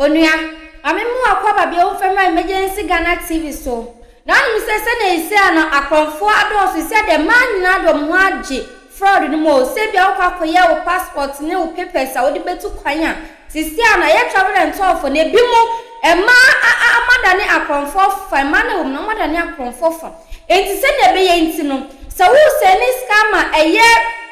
Onua, ma me mmoa akwaaba bi a wofrɛ me Emergency Ghana TV so. Na wonim sɛ sɛnea ɛsi a no akorɔmfoɔ adɔɔso sɛ deɛ mmaa nyinaa de wɔn ho agye fraud no mu o, sɛ ebia wokɔ akɔyɛ wo passport ne wo papers a wode bɛtu kwan a, sisi a no ɛyɛ travel and tour fo no ebinom mmaa a a wɔadane akorɔmfoɔ fa, mmaa no wɔ mu no wɔadane akorɔmfoɔ fa. Enti sɛnea ɛbɛyɛ nti no, sɛ woresɛne sika ama ɛyɛ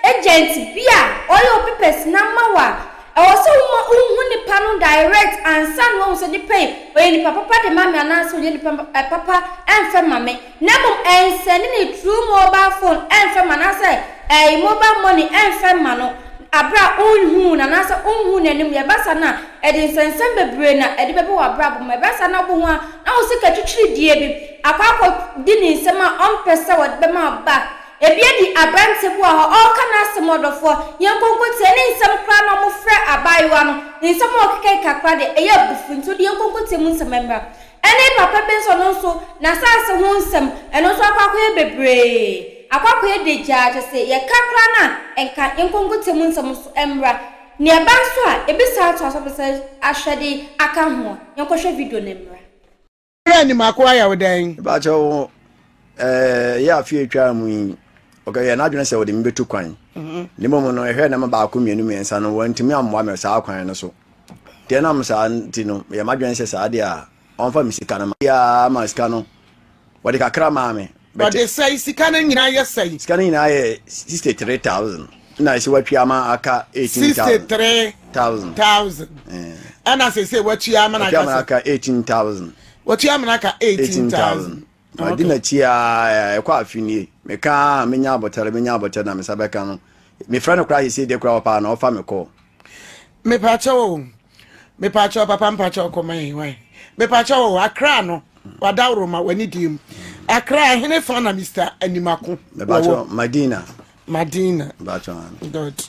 agent bi a ɔyɛ wo papers no ama wo a, Ɛwɔ sɛ woma wohu nipa no direct ansa na woahu sɛ nipa yi ɔyɛ nipa papa de ma me anaasɛ ɔnyɛ nipa papa ɛmfɛ ma me na mmom ɛnsɛne ne through mobile phone ɛmfɛ ma anaasɛ ɛɛ mobile money ɛmfɛ ma no aberɛ a wonhuu no anaasɛ wonhuu n'anim. Yɛba saa no a ɛde nsɛnsɛm bebree na ɛde bɛba w'abrabɔ mu. Ɛba saa na wobɛhu a na wo sika twitwiridie bi akɔ akɔdi ne nsam a ɔmpɛ sɛ ɔde bɛma wo back. Ebi adi aberanteɛ bi wɔ hɔ ɔreka n'asɛm ɔdɔfoɔ yɛnkɔ nkɔtie ne nsɛm koraa na wɔfrɛ abaayewa no ne nsɛm a ɔkekakeka koraa deɛ ɛyɛ abufuo nti wodeɛ yɛnkɔ nkɔtie mu nsɛm mmra. Ɛne papa bi nso ɔno nso n'asaase ho nsɛm ɛno nso akɔ akɔyɛ bebree akɔ akɔyɛ dagyaa kyerɛ sɛ yɛka koraa no a nka yɛnkɔ nkɔtie mu nsɛm nso mmra. Nea ɛba nso a ebi saa toa so apɛ sɛ ahwɛde aka ho yɛnkɔhwɛ video no mmra. Berɛ a Nimako ayɛ wo dɛn? Mepakyɛ wo, ɛyɛ afe a atwaa mu yi, ɔkɛyɛ n'adwene sɛ ɔde me bɛtu kwan. Mhm. Ne mmom no, ɛhwɛ nneɛma baako mmienu mmiɛnsa no, wantumi ammoa me saa kwan no so. Nti ɛnam saa nti no, meyɛ m'adwene sɛ saa deɛ a, ɔmfa me sika no ma. Biara ma sika no, wɔde kakra maa me. Ɔde sɛe sika no nyinaa yɛ sɛe. Sika no nyinaa yɛ 63,000. Na ɛsɛ watua ama aka 18,000. 63,000. Ɛna sɛ sɛ watua ama no aka 18,000. Watua ama no aka 18,000. Madi n'akyi a ɛkɔ afe nie. Meka menya abotare menya abotare na me nsa bɛka no. Mefrɛ no koraa sɛ deɛ koraa ɔpaa na ɔfa me kɔɔ. Mepakyɛ o. Mepakyɛ papa mpakyɛ kɔma yɛn wae. Mepakyɛ o Accra no. Wadaworoma w'ani die mu. Accra hene fa na Mr. Animako. Mepakyɛ Madina. Madina. Mepakyɛ. Good.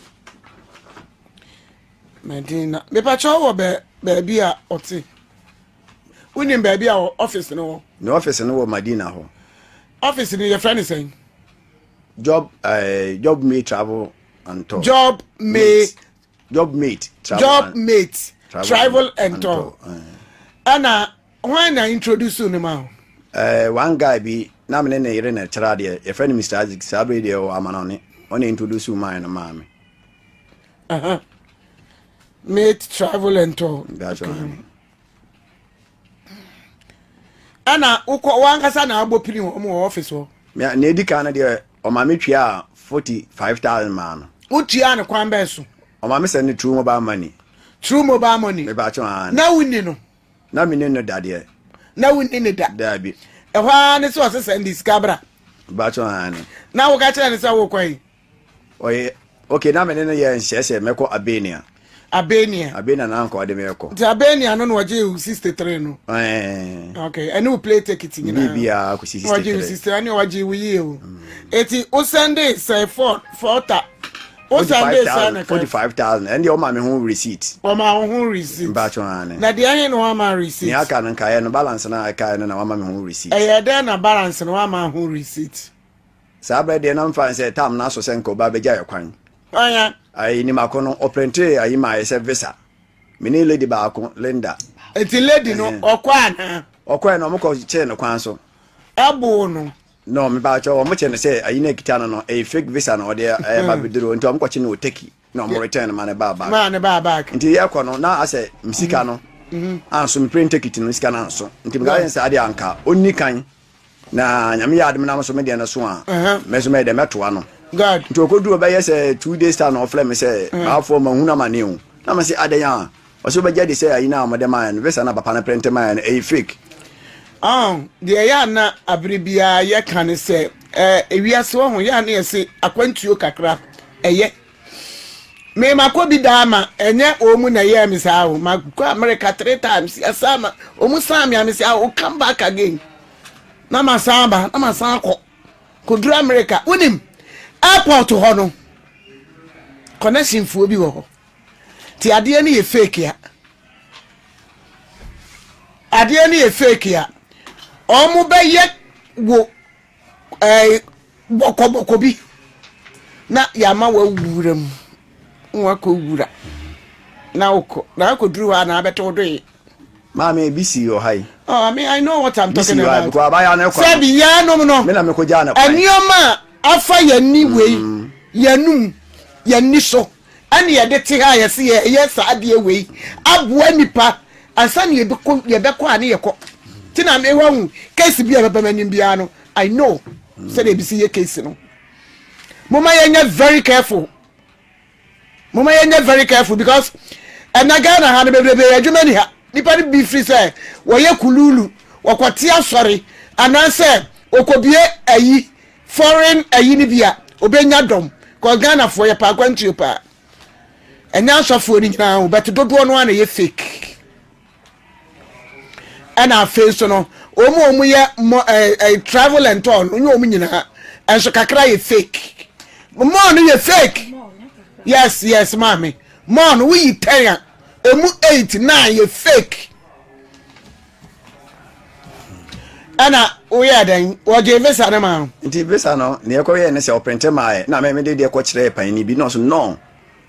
Madina. Mepakyɛ wɔ bɛ baabi a ɔte. Wonim baabi a office no wɔ? Ne office no wɔ Madina hɔ. Office no yɛfrɛ no sɛn? Job job may travel and tour. Job may Job mate travel job and, mate travel, travel and, and tour. Ɛna hwan na introduce no ma wo? One guy bi na me ne ne yere na ɛkyerɛ adeɛ yɛfrɛ no Mr. Isaac saa bere deɛ ɔwɔ amanɔne ɔna introduce man no maa me. Mate travel and tour. Ɛna wokɔ wankasa na abɔ pini wɔn wɔ office hɔ. Nea edi kan no deɛ ɔma me tua 45,000 maa no. Wotua no kwan bɛn so? Ɔma me sɛ ne true mobile money. True mobile money. Mepakyɛ aa. Na wonni no? Na menni no da deɛ. Na wonni ne da? Daabi. Ɛhɔ ara ne sɛ ɔse sɛ ndi sika bra. Mepakyɛ aa ne. Na woka kyerɛ ne sɛ wokɔ yi? Ɔyɛ okay na mene no yɛ nhyɛ sɛ mɛkɔ Albania. Albania. Albania na anka ɔde me kɔ. Nti Albania no na ɔgye wo 63 no. Ɛɛ. Okay, ɛne wo play ticket nyinaa. Biribiara kɔsi 63. Ɔgye wo 63 ɛne ɔgye wo yie o. Eti wo sɛnde sɛ four four ta. Wo sɛnde sɛ ne ka. 45,000 ɛne deɛ ɔma me ho receipt. Ɔma wo ho receipt. Mpatsɔ ane. Na deɛ ɛhe na wama receipt? Nea aka no nkaeɛ no balance no a ɛkaeɛ no na wama me ho receipt. Ɛyɛ dɛn na balance no wama ho receipt? Saa berɛ deɛ na mfa no sɛ tam no aso sɛ nka ɔba bɛgya yɛ kwan. Ɔya. Ayi nimako no ɔprintee ayi maa yɛ sɛ visa. Me ne lady baako, Linda. Nti lady no ɔkɔ anaa? Ɔkɔɛ no ɔmo kɔ kyee no kwan so. Ɛboo no? No mepaakyɛw ɔmo kye no sɛ ayi no ekita no no ɛyɛ fake visa na ɔde ɛɛba bɛduru hɔ nti ɔmo kɔ kye no wɔ Turkey na ɔmo return no ma no baa back. Maa no baa back. Nti yɛkɔ no na asɛ me sika no anso me plane ticket no sika no anso nti meka kyerɛ no sɛ adeɛ anka ɔnni kan Na Nyame yɛ adom na me so me deɛ no so a, me nso mɛyɛ dɛ mɛtoa no. Nti ɔkɔduru ɔbɛyɛ sɛ 2 days time na ɔfrɛ me sɛ baafoɔ mahunu amane o. Na me se adɛn a? Ɔse wobɛgye adi sɛ ayi no a wɔde maeɛ no, visa no a papa no prente maeɛ no, ɛyɛ fake. Oh, deɛ ɛyɛ a na abere biara yɛka ne sɛ, eh, ewiase wɔ ho, yɛ a na yɛse akwantuo kakra, ɛyɛ. Me makɔ bi daa ma ɛnyɛ wɔn mu na ɛyɛɛ me saa o. Makɔ America three times, yɛsan ma wɔn san me a me sɛ I will come back again. Na ma san ba, na ma san kɔ. Kɔduru America, wonim airport hɔ no, connection foɔ bi wɔ hɔ. Ti adeɛ no yɛ fake a. Adeɛ no yɛ fake a. Wɔn bɛyɛ wo ɛɛ bɔkɔbɔkɔ bi na yɛama wawura mu na wakɔ wura na wokɔ na akɔduru hɔ a na abɛto wo doe. Maame ebi si wɔ ha yi. Oh, I mean, I know what I'm Bi si talking wɔ ha about. because abaayewa no kɔ no. Sɛbi yɛnom no, Me na mekɔ gyaa no kwan. nneɛma a afa yɛn ani wei, yɛnum, yɛn ani so, ɛne yɛde te ha a yɛse yɛyɛ saa adeɛ wei aboa nipa ansa na yɛbɛkɔ yɛbɛkɔ a ne yɛkɔ. Ti na me wahu case bi a ɛbɛba m'anim biara no, I know sɛdeɛ ebi si yɛ case no. Momma yɛnyɛ very careful. Momma yɛnyɛ very careful because ɛna Ghana ha no bebrebe adwuma ni ha. Nipa no bi firi sɛ wɔyɛ kululu, wɔkɔte asɔre anaasɛ wɔkɔbie ayi foreign ayi no bi a obɛnya dɔm because Ghanafoɔ yɛpɛ akwantuo paa. Ɛnyɛ asɔfoɔ no nyinaa o but dodoɔ no ara na ɛyɛ fake. Ɛna afei nso no wɔn a wɔyɛ mɔ ɛɛ ɛɛ travel and tour no nyɛ wɔn nyinaa ɛnso kakra yɛ fake mɔɔ no yɛ fake yes yes maame mɔɔ no woyi ten a emu eight nine yɛ fake ɛna woyɛ dɛn wɔgye visa no maa. Nti visa no nea ɛkɔyɛ ne sɛ ɔprinte maa yɛ na mɛmɛ de deɛ kɔkyerɛ panyin bi na ɔso no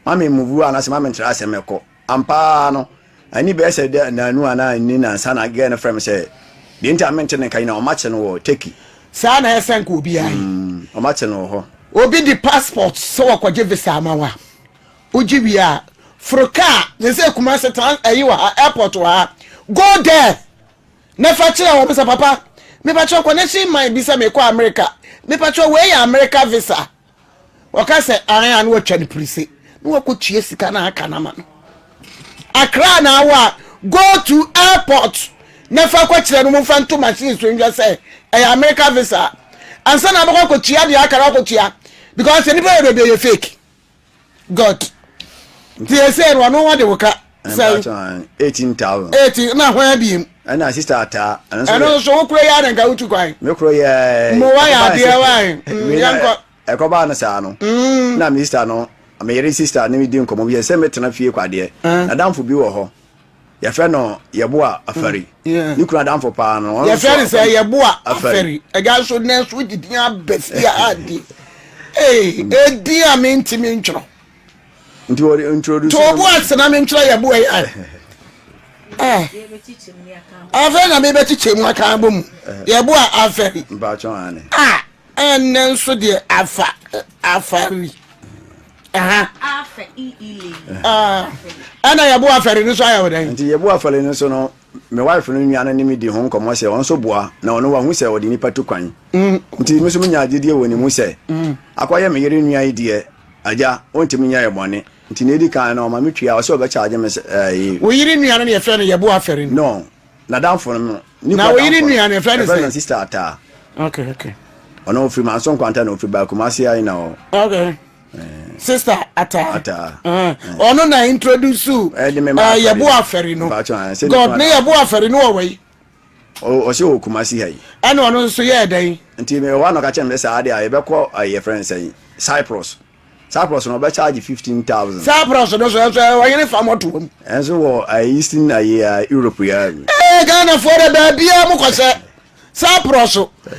maame muvu anaasɛ maame ntra asɛm ɛkɔ. Ampa ara no, anni bɛyɛ sɛ da nnanu anaa anni nnansa na girl no frɛɛ me sɛ deɛ nti a mente ne nka nyinaa, wɔakye no wɔ Turkey. Saa na ɛyɛ sɛ nka obiara yɛ. Mm, wɔakye no wɔ hɔ. Obi de passport sɛ wɔkɔgye visa ama wo a, wogye wie a, foro kaa, ne sɛ Kumasi trans ɛyi wɔ ha, airport wɔ ha, go there na fa kyerɛ wɔn sɛ papa, mepakyɛw connection man bi sɛ mekɔ America, mepakyɛw wei yɛ America visa. Wɔka sɛ ae a na wɔatwa no pirise na wɔakɔtua sika no aka no ama no. Accra na awɔ a go to airport na fa kɔkyerɛ no momfa nto machine so nhwɛ sɛ ɛyɛ America visa ansa na abɛkɔ akɔtua deɛ aka no akɔtua because nnipa yɛ bebree yɛ fake. God nti ɛsɛ no ɔno wɔde wo ka sɛn 18,000 18 na hwan abiem ɛna sister ataa ɛno nso wo kuro yɛ adɛn ka wotu kwan me kuro yɛ mo wayɛ adeɛ wan mm, yɛnkɔ ɛkɔbaa no saa no mm. na me sister no me yere sister ne me di nkɔmmɔ bi sɛ metena fie kwadeɛ eh. nadamfo bi wɔ hɔ yɛfrɛ no yɛboa afari mm, ne kunu adamfo paa no yɛfrɛ no sɛ yɛboa afari ɛga nso nɛ nso wode din aba fie ade ɛdin a mentimi ntwerɛ nti wɔde introduce to bo ase na mentwerɛ yɛboa yi eh. afei na mebɛkyekyɛ mu aka abɔ mu yɛboa afari ah. Ɛnnɛ nso deɛ afa afari. Ɛna yɛbo afari no nso ayɛ wo dɛn? Nti yɛbo afari no nso no, me wife no nua no ne me di ho nkɔmmɔ sɛ ɔno nso boa na ɔno wahu sɛ ɔde nipa tu kwan. Mm. Nti me nso menya gyedie wɔ ne mu sɛ mm. akɔyɛ me yere nua yi deɛ agya ɔntumi nyɛ yɛ bɔne. Nti na edi kan no ɔma me tua ɔsɛ ɔbɛkyagye me sɛ ɛɛ. Wo yere nua no na yɛfrɛ no yɛbo afari no? No. N'adamfo no no. Ne Na kunu wo yere adamfo no. nua no yɛfrɛ no Yɛfrɛ no sɛn? Sister Ataa. Okay, okay. Ɔno ofiri Manso Nkwanta na ofiri baa Kumasi ayi na ɔ. Okay. Sister Ataa. Ataa. Uh, ɔno na introduce Ɛde me ma uh, afɛri yɛbo no. afɛri no. Mpakyɛ, ah, sɛ ne God kunu ne adamfo. yɛbo afɛri no wɔ wɔ yi. Ɔ- Ɔsɛ wɔ Kumasi ha yi. Ɛna ɔno nso yɛɛ dɛn? Nti me wɔ hɔ a na ɔka kyerɛ me sɛ saa deɛ a yɛbɛkɔ ayi yɛfrɛ no sɛn Cyprus. Cyprus no ɔbɛ charge 15,000. Cyprus no so ɛnso ɔyere fa mɔto mu. Ɛnso wɔ eh, Eastern ayi eh, Europe ya. Ee Ghana foɔ dɛ baabiara mo kɔ sɛ Cyprus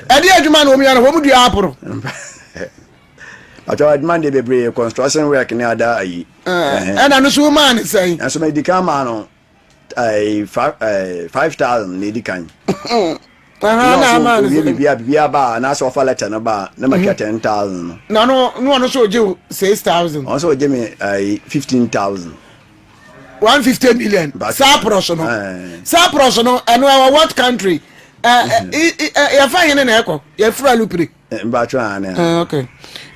ɛde adwuma na wɔn yɛ no wɔn dua aporo. Atwa adwuma deɛ bebree construction work ne ada ayi. Ɛna no so maa ne sɛn. Ɛnso mɛ di kan maa no 5000 na edi kan. Na ama no sɛ biribi biribi aba a anaasɛ ɔfa letter no ba a na matwa 10000 no. Na no no ɔno so ogye 6000. Ɔno so ogye me 15000. 150 million. Cyprus no. Cyprus no ɛno ɛwɔ what country? Yɛfa hene na ɛkɔ yɛfura lupire. Mpatsɔ ane. Eh, okay.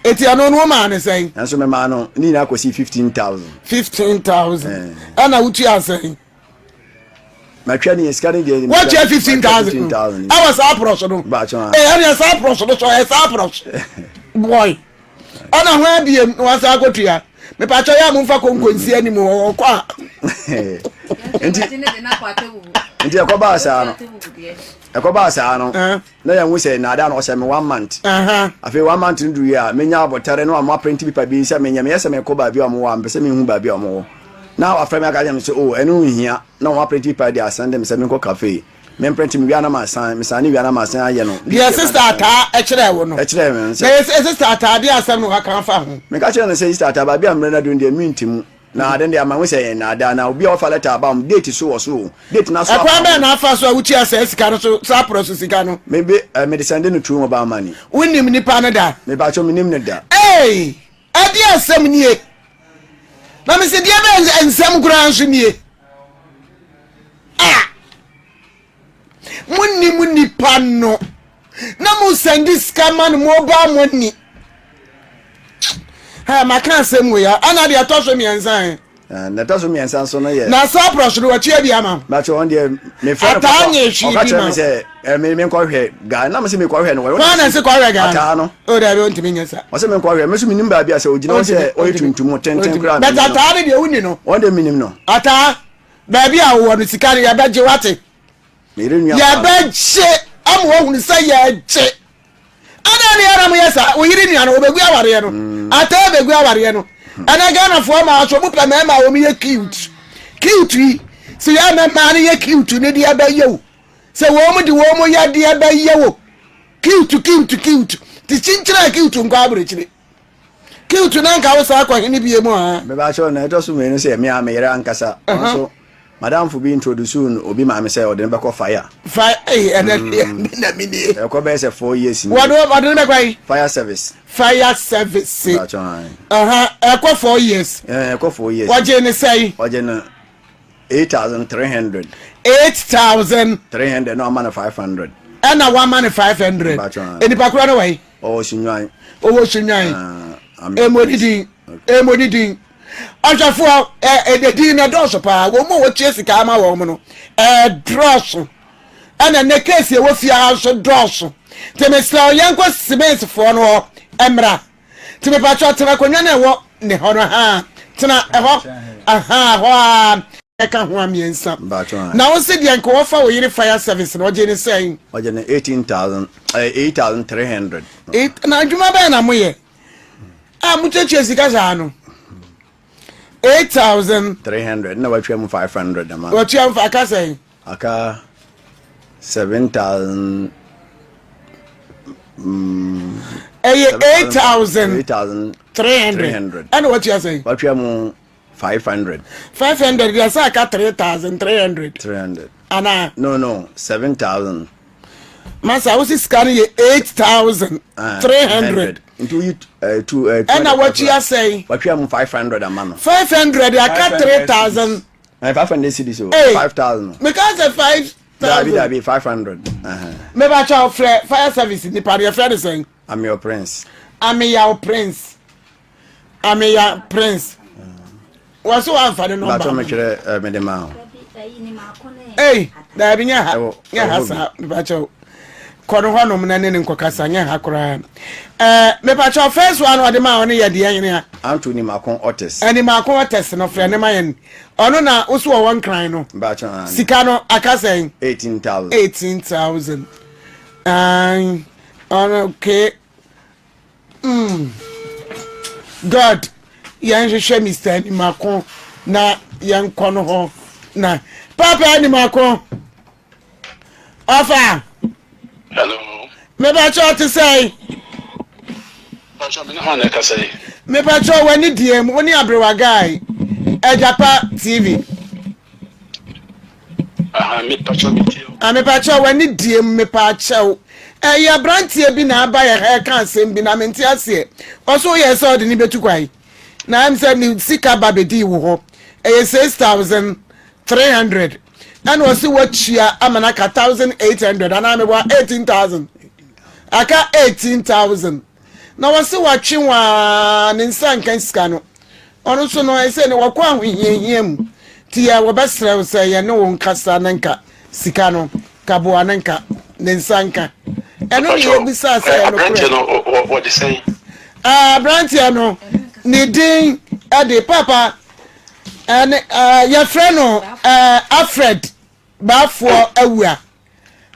Eti ɛno no maa ne sɛn? Nanso me maa no ne nyinaa kɔsi 15,000. 15,000. Ɛna wotua sɛn? Matwa ne sika ne deɛ. Wotua 15,000. Ɛwɔ saa prɔso no. Mpatsɔ ane. Ee ɛna saa prɔso no so ɛyɛ saa prɔso. Boy. Ɛna ho abiem na wasa akɔtua. Mepatsɔ yɛ a momfa konko nsi anim wɔ ɔkɔ a. Nti nti ɛkɔbaa saa no. Ɛkɔbaa saa no. Na yɛn ho sɛ naadaa no ɔhyɛ me one month. Afei one month no duruiɛ a menya abotare na wɔn aprint paper bi sɛ menyɛ meyɛ sɛ mekɔ baabi a wɔn wɔ a mepɛ sɛ mehu baabi a wɔn wɔ. Na wafrɛ me aka kyerɛ me sɛ oh ɛno nhia na wɔn aprint paper de asɛnde me sɛ menkɔ cafe memprint me wie a na masan mesan ne wie a na masan ayɛ no. Deɛ sister Ataa kyerɛɛ wo no. Ɛkyerɛɛ me no sɛ. Na yɛ sister Ataa deɛ asɛm na waka afa ho. Meka kyerɛɛ no sɛ sister Ataa baabi a mmerɛ no aduru no deɛ mente mu. Na ade no deɛ ama ho sɛ ɛyɛ nnaadaa na obi a ɔfa lɛta aba wɔn date so wɔ so o date na so Ɛkwan bɛn na afa so a wotua saa sika no so Cyprus sika no? Me be eh, mede sɛnde no through mobile money. Wonim nipa no da? Mepakyɛw menim no da. Ei! Ɛdeɛ asɛm nie? Na mese deɛ bɛn nsɛm koraa nso nie? Ah! Monnim nipa no na mo sɛnde sika ma no mobile money. Hɛ, maka asɛm wei a, ɛna deɛ ɛtɔ so mmiɛnsa ɛ. Eh, na ɛtɔ so mmiɛnsa nso no yɛ. Na Cyprus no watua bi ama. Bàtɛ wɔn deɛ mefrɛ no papa ɔka kyerɛ mi sɛ ɛ mi mi nkɔhwɛ gaa na mi sɛ mi kɔhwɛ no. Kwan na ɛsɛ kɔhwɛ gaa ataa no. O dabi o ntumi nyɛ sa. Ɔsɛ mi nkɔhwɛ mi nso mi nim baabi a sɛ ogyina hɔ sɛ ɔyɛ tuntum tenten koraa. Bɛtɛ ataa no deɛ wuni no. Wɔn deɛ mi nim no. Ataa baabi a wowɔ no sika no yɛbɛgye wate. Yɛbɛgye ama wɔhunu sɛ yɛgye. Adɛn ne yɛna moyɛ saa? Wo yere nua no wɔbɛgu awareɛ no. Mm. Ataa bɛgu awareɛ no. Ɛnɛ Ghanafoɔ maa so mopɛ mmarima a wɔn yɛ cute. Cute yi sɛ yɛ na mmaa no yɛ cute ne deɛ bɛyɛ o. Sɛ wɔn de wɔn yɛ deɛ bɛyɛ o. Cute cute cute. Te kyinkyini a cute nkɔ aburokyire. Cute na nka wo saa kɔ hene bie mu a. Mebakyɛw na ɛtɔ so mmienu sɛ me a me yere ankasa. Ɔno nso madamfo bi introduce no obi maame sɛ ɔde no bɛkɔ fire. Fire ɛyi ɛnɛ deɛ mm. me na me nie. Ɛkɔ bɛyɛ sɛ 4 years ni. Wɔde ɔde no bɛkɔ yi. Fire service. Fire service. Mebakyɛw ayi. Ɛkɔ 4 years. Ɛkɔ 4 years. Wɔgye ne sɛn. Wɔgye no 8,300. 8,000. 300 na wama no 500. Ɛna wama no 500. Nipa koro no wɔ yi. Ɔwɔ Sunwan. Ɔwɔ Sunwan. Emo ni din. Emo ni din. Ɔhwɛfoɔ ɛ ɛdɛ din na ɛdɔɔso paa. Wɔn mu a wɔtua sika ama wɔn no ɛdɔɔso. Ɛna ne keesi ɛwɔ fie ha nso dɔɔso. Nti mesrɛ yɛnkɔ Simensifoɔ no hɔ mmra. Nti mepakyɛ tena akonnwa no ɛwɔ ne hɔ no ha. Tena ɛhɔ. Aha hɔ a. Ɛka ho a mmiɛnsa. Na wo se deɛ nka wɔfa wo yere fire service no ɔgye ne sɛn? Ɔgye no 18,000 eh, 8,300. Na adwuma bɛn na moyɛ a motuatua sika saa no? 8,300. 300 na watwa mu 500 ama. Watua mu aka sɛn? Aka 7,000. Mm, ɛyɛ 8,300. 300. Ɛna watua sɛn? Watwa mu 500. 500 deɛ sɛ aka 3,300. 300. Anaa? No, 7,000. Masa wosi sika no yɛ 8,300. Nti woyi two. Ɛna watua sɛn? Watua mu 500 ama no. 500 aka 3,000. 500 cedis o. 5,000. Meka sɛ 5,000. Dabi dabi 500. Meba kyɛw frɛ fire service nipa no yɛfrɛ no sɛn? Ameyaw Prince. Ameyaw Prince. Ameya Prince. Wɔso wamfa ne nɔmba. Bàtɔ metwerɛ ɛ mede ma o. Ei, daabi nyɛ ha. Nyɛ ha saa, mepakyɛw. Kɔ no hɔnom na ne ne nkɔkasa nyɛ ha koraa. Ɛɛ mepakyɛw first one ɔde ma ɔno yɛ deɛ hene a. Anto Nimako Otis. Nimako Otis no frɛ ne ma yɛn. Ɔno na woso wɔ wɔn kran no. Bàtɔ Sika no aka sɛn? 18,000. 18,000. Ɛn ɔno ke. Mm. God, yɛnhwehwɛ Mr. Animako na yɛnkɔ no hɔ na Papa Animako ɔfa. Hello. Mebakyɛ ɔte sɛn? Mebakyɛ me ne hwan na ɛkasa yi? Mebakyɛ w'ani deɛ mu wo ne aberewa guy Agyapa TV. Mepakyɛw w'ani die mu mepakyɛw. Ɛyɛ abranteɛ bi na aba yɛ ha ɛka asɛm bi na mente aseɛ. Ɔso woyɛ sɛ ɔde ne bɛtu kwan. Na ɛm sɛ ne sika ba bɛdii wo hɔ. Ɛyɛ 6300 ɛna ɔse watua ama no aka 1800 anaa meboa 18000 aka 18000 na wɔse watwe waa ne nsa nka sika no. Ɔno nso no, ɛsɛ ne wɔkɔ ahohiahia mu nti yɛ wɔbɛsrɛ wo sɛ yɛne wo nkasa ne nka sika no ka boa ne nka ne nsa nka. Ɛno ne yɛbisaa sɛ ɛyɛ nokorɛ. No, wɔde sɛn? Aberanteɛ no ne din ɛde papa ɛne yɛfrɛ no Alfred Baafoɔ Awua.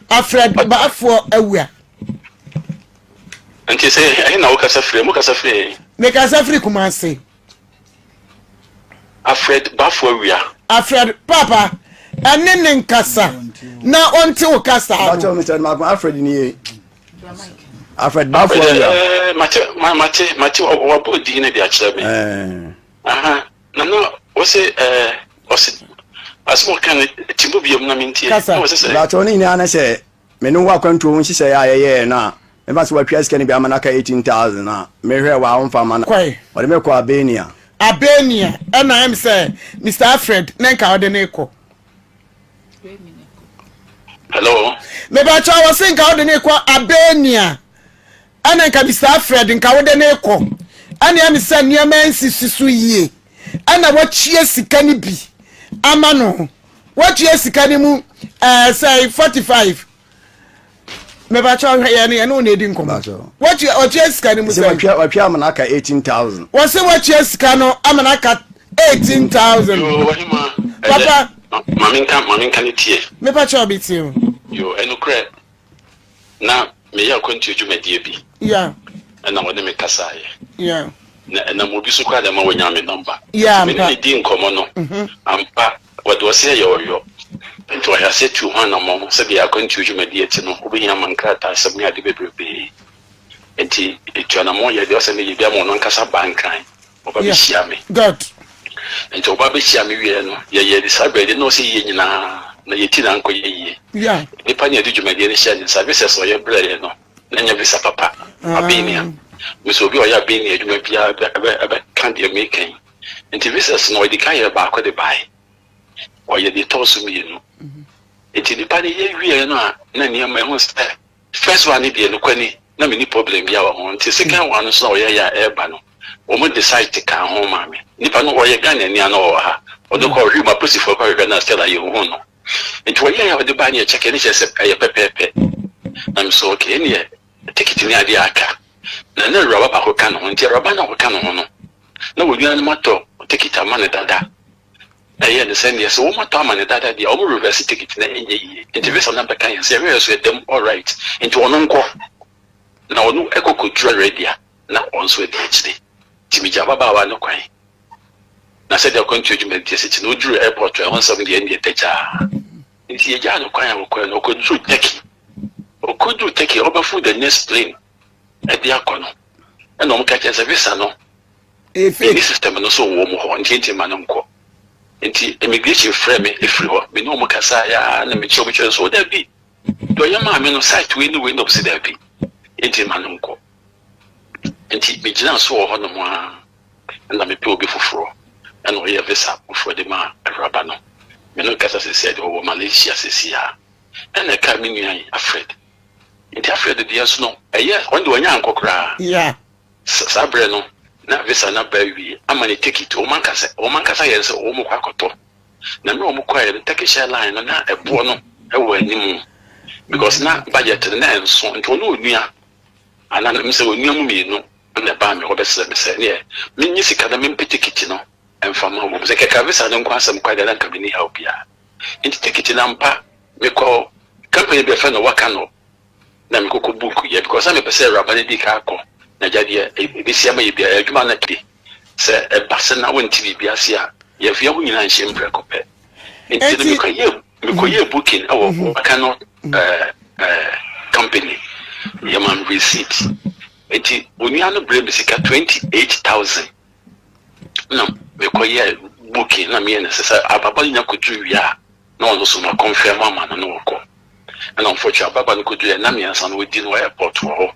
Alfred Baafoɔ Awua. Nti sɛ ɛhe na wokasa firi? Mokasa firi he? Mekasa firi Kumasi. Alfred Baafoɔ Awua. Alfred papa ɛne ne nkasa na ɔnte wo kasa no. Bàtchɛ Mr. Mako Alfred ni ye. Alfred Baafoɔ Awua. Ɛɛ mate mate mate wabɔ din no de akyerɛ me. Ɛɛ. Aha na na. Wose ɛɛ ɔse asɛm a ɔka no ti mu biom na mentie. Kasa. Na ɔse sɛ. Mpakyɛw ne nyinaa ne sɛ me ne wo akwantuo ho nhyehyɛeɛ a yɛyɛɛ no a mefa sɛ watua sika no bi ama no aka 18,000 a mehwɛɛ wɔ a womfa mma no. Kɔe. Ɔde me kɔɔ Albania. Albania ɛna ɛm sɛ Mister Alfred ne nka ɔde ne kɔ. Hello. Mebakyɛw wɔse nka wode ne kɔ Albania ɛna nka Mister Alfred nka wode ne kɔ ɛna ɛm sɛ nneɛma nsisi so yie ɛna watua sika no bi ama no watua sika no mu ɛɛ sɛ 45 mebakyɛ ɔhwɛ yɛn yɛn ne wɔn edi nkɔmɔ watua watua sika no mu sɛ watua watua ama n'aka 18,000 wɔsi watua sika no ama n'aka 18,000 papa maame nka maame nka ne tie mebakyɛ ɔbi tie o yo ɛnukurɛ na meyɛ akwantuo dwumadie bi yeah ɛna wɔne me kasaeɛ yeah na ɛnam obi so koraa na ɛma wɔnya me nɔmba yeah me ne ne di nkɔmmɔ no ampa wɔde ɔsɛ yɛ ɔyɔ nti wɔhyɛ aseɛ tu ho anammɔn sɛdeɛ akwantuo dwumadie te no wobɛhia ma nkrataa asɛm ne ade bebrebee nti ɛtu anammɔn yɛ deɛ ɔsɛ meyɛ bi ama ɔno ankasa ba Nkran ɔba bɛhyia me good nti ɔba bɛhyia me wieɛ no yɛyɛ de saa berɛ de na ɔsɛ yie nyinaa na yɛti na nkɔyɛ yie yeah nipa ne yɛde dwumadie no hyɛ ne nsa visa sɛ ɔyɛ brɛeɛ no na nyɛ visa papa Albania mesɛ obi a ɔyɛ Albania adwuma biara ɛbɛka deɛ meka yi nti visas no ɔde ka yɛ baako de bae ɔyɛ deɛ ɛtɔɔ so mmienu nti nipa no yɛ wieɛ no a na nneɛma ɛho sɛ first one ne deɛ nokwa ni na menni problem bi a wɔ ho nti second one nso na ɔyɛ yɛ a ɛreba no wɔn de site ka ho maa me nipa no ɔyɛ Ghana ni a na ɔwɔ ha ɔde kɔ ɔhwɛ mu apolisifoɔ kɔ hwehwɛ na still ayɛ ohun no nti wɔyɛ yɛ a ɔde baa ne yɛ kyɛkɛ ne kyerɛ sɛ ɛyɛ pɛpɛɛpɛ na me so okay ɛneɛ ticket ne adeɛ aka na na awuraba baako ka ne ho nti awuraba na ɔka ne ho no na wɔn nuanom atɔ ticket ama ne dada ɛyɛ ne sɛ neɛ sɛ wɔn atɔ ama ne dada deɛ wɔn reverse ticket na ɛnyɛ yie nti visa na bɛka yɛn sɛ ɛhwɛ so ɛdɛm alright nti ɔno nkɔ na ɔno ɛkɔ kɔduru ready a na ɔno nso adi akyire nti megya ababaawa no kwan na sɛdeɛ akwantuo dwumadie sɛ kyi na ɔduru airport a ɛho nsɛm deɛ ɛndeɛ dagyaa nti yɛgyaa no kwan a wɔkɔɛ no ɔkɔduru Turkey ɔkɔduru Turkey ɔbɛfo the next plane ɛde akɔ no ɛna ɔmo ka kyerɛ sɛ visa no efe ɛni system no so wɔ mu hɔ nti nti ma no nkɔ nti immigration frɛ me efiri hɔ me ne ɔmo kasa yaa na mekyerɛ ɔmo kyerɛ so dabi deɛ ɔyɛ maa me no site wei ne wei na ɔmo sɛ dabi nti ma no nkɔ nti megyina so wɔ hɔ nom a ɛna mepɛ obi foforɔ ɛna ɔyɛ visa foforɔ de ma awuraba no me no kasa sisi a deɛ ɔwɔ Malaysia sisi a ɛna ɛka me nua yi Alfred nti Alfred deɛ so no ɛyɛ ɔno deɛ ɔnyɛ ankɔ koraa saa berɛ no na visa na ba awie ama ne ticket wɔn ankasa yɛn sɛ wɔn kɔ akɔtɔ na mmerɛ wɔn kɔɛ no Turkish Airline no na ɛboɔ no ɛwɔ anim because na budget no na ɛnso nti ɔno onua anaa m sɛ onua mu mmienu na ɛbaa mi hɔ bɛsrɛ mi sɛ neɛ menyi sika na mempɛ ticket no ɛmfa ma wɔn sɛ kɛkɛ visa no nko asɛm kɔ adeɛ na nka menni ha obiara nti ticket no ampa mekɔ company bi a ɛfɛ no waka no na mekɔkɔ book yɛ because na mepɛ sɛ awuraba no di ka akɔ na gya deɛ ebesi ama yɛ bia adwuma no de sɛ ɛba sɛ na wonte biribi ase a yɛmfa yɛn ho nyinaa nhyɛ mprɛko pɛ nti no mekɔyɛ booking ɛwɔ waka no company yɛma me receipt nti onua no brɛ me sika 28,000 na mekɔyɛ booking na meyɛ no sɛ sɛ ababa no nya kɔduru wie a na ɔno so ma confirm ama no na wɔkɔ ɛna unfortunately ababa no kɔduru ɛna 3 no wɔdi no wɔ airport wɔ hɔ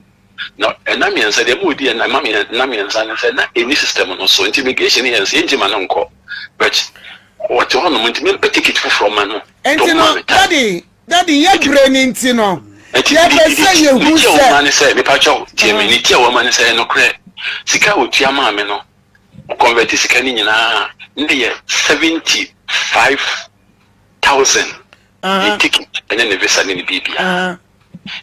na ɛna 3 deɛ ma ɔdi ɛna ɛna 3 no sɛ na ɛni system no so nti immigration yɛn sɛ yɛngye ma no nkɔ but wɔte hɔ nom nti mempɛ ticket foforɔ ma no. Nti no daddy yɛ bere ne nti no yɛpɛ sɛ yɛhu sɛ ne sɛ mepakyɛw tie me ne tia wɔ ma ne sɛ ɛnokorɛ sika a wɔtua maa me no convert sika no nyinaa ne yɛ 75,000 ne ticket ɛne ne visa ne ne biribia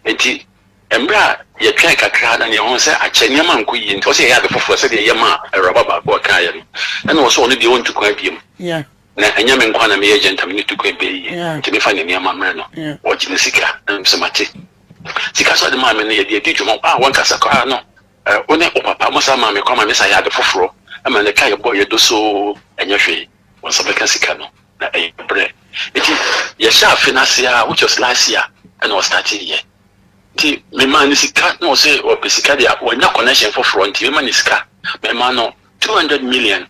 nti mmerɛ a yɛtwɛn kakra na nea ho sɛ akyɛ nneɛma nkɔ yie nti ɔsɛ yɛyɛ ade foforɔ sɛdeɛ yɛ ma awuraba baako a ɔkaeɛ no ɛna wɔ sɛ ɔno deɛ ɔntu kwan biom na ɛnyɛ me nkwa na meyɛ agent a mene tu kwan bɛyɛ yie nti mefa ne nneɛma mmerɛ no ɔgye ne sika na sɛ mate sika so ade maa me no yɛde adi dwuma a wɔnkasa koraa no wo ne wo papa mo sa maa me kwan ma me sa yɛ ade foforɔ ama ne ka yɛbɔ yɛdo so ɛnyɛ hwee wɔn nsa bɛka sika no na ɛyɛ berɛ nti yɛhyɛ afe no ase a which was last year ɛna ɔstart yɛ nti mema ne sika na ɔsɛ ɔpɛ sika deɛ wɔnya connection foforɔ nti mema ne sika mema no 200 million.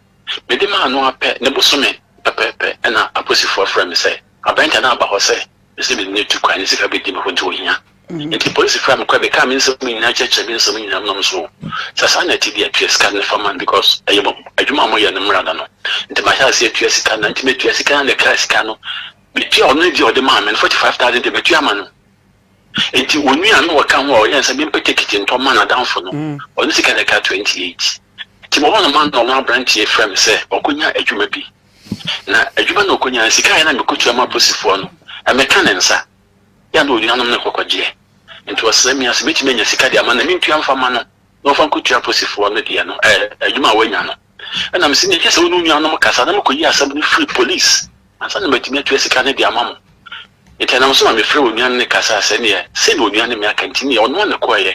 Mede maa no ara pɛ, ne bosome pɛpɛɛpɛ ɛna apolisifoɔ frɛ me sɛ aberanteɛ no aba hɔ sɛ mese mede no atu kwan, ne sika bɛdi me hɔ nti ɔhia. Nti polisi frɛ me kɔɛ bɛkaa me nsɛm nyinaa kyerɛkyerɛ me nsɛm nyinaa mu na ɔmo so sɛ saa na ɛte deɛ tua sika no fa ma no because ɛyɛ mo adwuma a moyɛ no mmra da no. Nti mahyɛ aseɛ atua sika no na nti matua sika no na ɛkaa sika no metua ɔno ne deɛ ɔde maa me no 45,000 deɛ matua ama no. Nti onua no ɔka ho a ɔyɛ sɛ mempɛ tekiti ntɔ ma n'adamfo no, ɔno sika na ɛka 28. Nti mewɔ hɔ no ma na ɔno aberanteɛ frɛ me sɛ ɔkɔnya adwuma bi. Na adwuma na ɔkɔnya no, sika a ɛyɛ na mekɔtua ma apolisifoɔ no, ɛmmɛka ne nsa. Yɛ a na onuanom no kɔkɔgyeɛ. Nti ɔsrɛ me a sɛ mɛtumi anya sika de ama no a, mentua mfa mma no na ɔmfa nkɔtua apolisifoɔ no deɛ no, ɛɛ, adwuma a wanya no. Ɛna mese, Nea ɛkyerɛ sɛ wo ne wo nuanom kasa na mekɔyi asɛm no firi polisi ansa na matumi atua sika no de ama mo. Nti ɛnam so ma mefrɛɛ onua no ne kasaa sɛ neɛ sei na onua ne me aka nti neɛ ɔno ara na ɛkɔeɛ.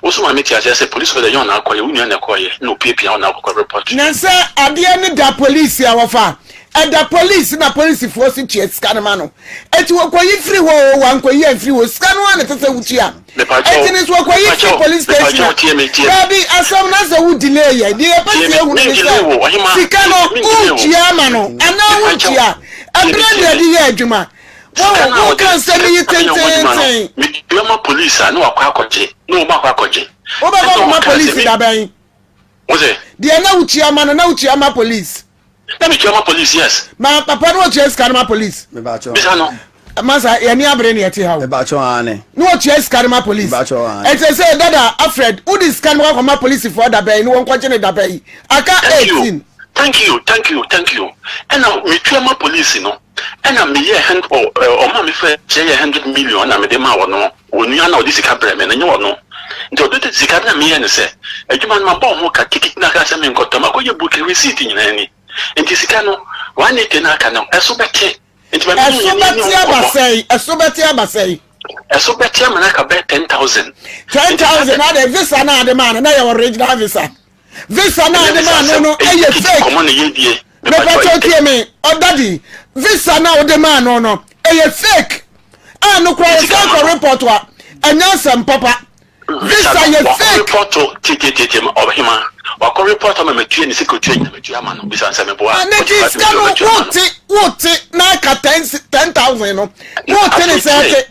Wo nso ma mete aseɛ sɛ polisi hɔ deɛ ɛnyɛ ɔna akɔeɛ, wo nua na ɛkɔeɛ na ɔpiapia wo na wokɔkɔ report. Na sɛ adeɛ no da polisi a wɔfa a, ɛda polisi na polisifoɔ so tua sika no ma no. Enti wɔkɔyi firi hɔ oo, wɔankɔyi amfiri hɔ, sika no ara na ɛsɛ sɛ wotua. Enti no nso wɔkɔyi firi police station a, daabi, asɛm no asɛ wo delay yɛ. Deɛ yɛpɛ sɛ yɛhunu ne sɛ, sika no woretua ama no anaa wontua? Ɛberɛ na yɛde yɛ adwuma. Wahu, woka nsɛm yi tenteenten. Metua ma police a, na wakɔ akɔgye, na wɔn akɔ akɔgye. Wobɛkɔ akɔma police da bɛn? Deɛ na wotua ma no, na wotua ma police. Na me tua ma police yes. Ma papa no otua sika no ma police. Me ba cho. Bisa no. Masa yɛ ni abere ne yɛte ha o. Me ba cho ane. Na otua sika no ma police. Me ba cho ane. Ɛkyɛ sɛ dada Alfred wode sika no akɔ ma police foɔ da bɛn ne wɔn kɔgye ne da bɛn. Aka 18. Thank you thank you thank you ɛna me tua ma police no ɛna me yɛ hand ɔ ɔma me fɛ kyɛ yɛ 100 million ɛna me de ma ɔno onua na ɔde sika brɛ me no nyɛ ɔno nti ɔde sika no na me yɛ ne sɛ adwuma no mabɔ ho ka ticket na aka sɛ me nkɔtɔ makɔyɛ booking receipt nyinaa ni nti sika no 180 na aka no ɛso bɛte nti ma me Ɛso bɛte aba sɛn? Ɛso bɛte aba sɛn? Ɛso bɛte ama no aka bɛyɛ 10,000. 10,000 na de visa na ade maa no na yɛ original visa. Visa na ade maa no no ɛyɛ fake. Mepatwa tie me ɔdadi visa na ɔde maa no no ɛyɛ fake. A no kora yɛ sɛ kɔ report a ɛnyɛ asɛm papa. Visa yɛ fake. Report tietietie ɔhema wakɔ report ama matua ne sika otua nyina matua ama no bisa nsɛ meboa. Ne ti sika no wote wote na aka 10,000 no wote ne sɛ ɛte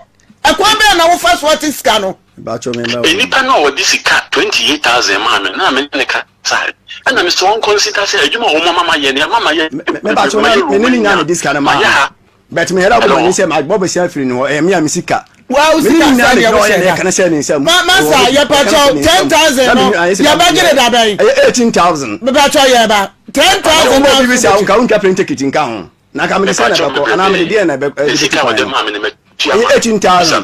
ɛkwan bɛn na wofa so ate sika no. Nnipa no a wɔde sika 28,000 maa me no na me ne no kasae. Ɛna me sɛ wɔn consider sɛ adwuma a wɔn ama mayɛ no ɛma mayɛ Mebakyɛw na me ne ne nya na di sika no maa mayɛ ha. But me yɛrɛ akoma ni sɛ ma bɔ bɛsia firi ne hɔ ɛyɛ me a me sika. Wa wo Me ne sika ne nyinaa sɛ na deɛ gyina hɔ wohyɛ yɛ na da. yɛka ne hyɛ ne nsam. Ma masa yɛpakyɛw 10,000 no yɛbɛgye ne da bɛn? Ɛyɛ 18,000. Mepakyɛw yɛba 10,000 Wobɔ na bi bi sɛ nka wontwa plane ticket nka ho. Na nka mede sɛn na ɛbɛkɔ anaa mede deɛn na ɛbɛ ɛde bɛtu kwan no? Ɛyɛ 18,000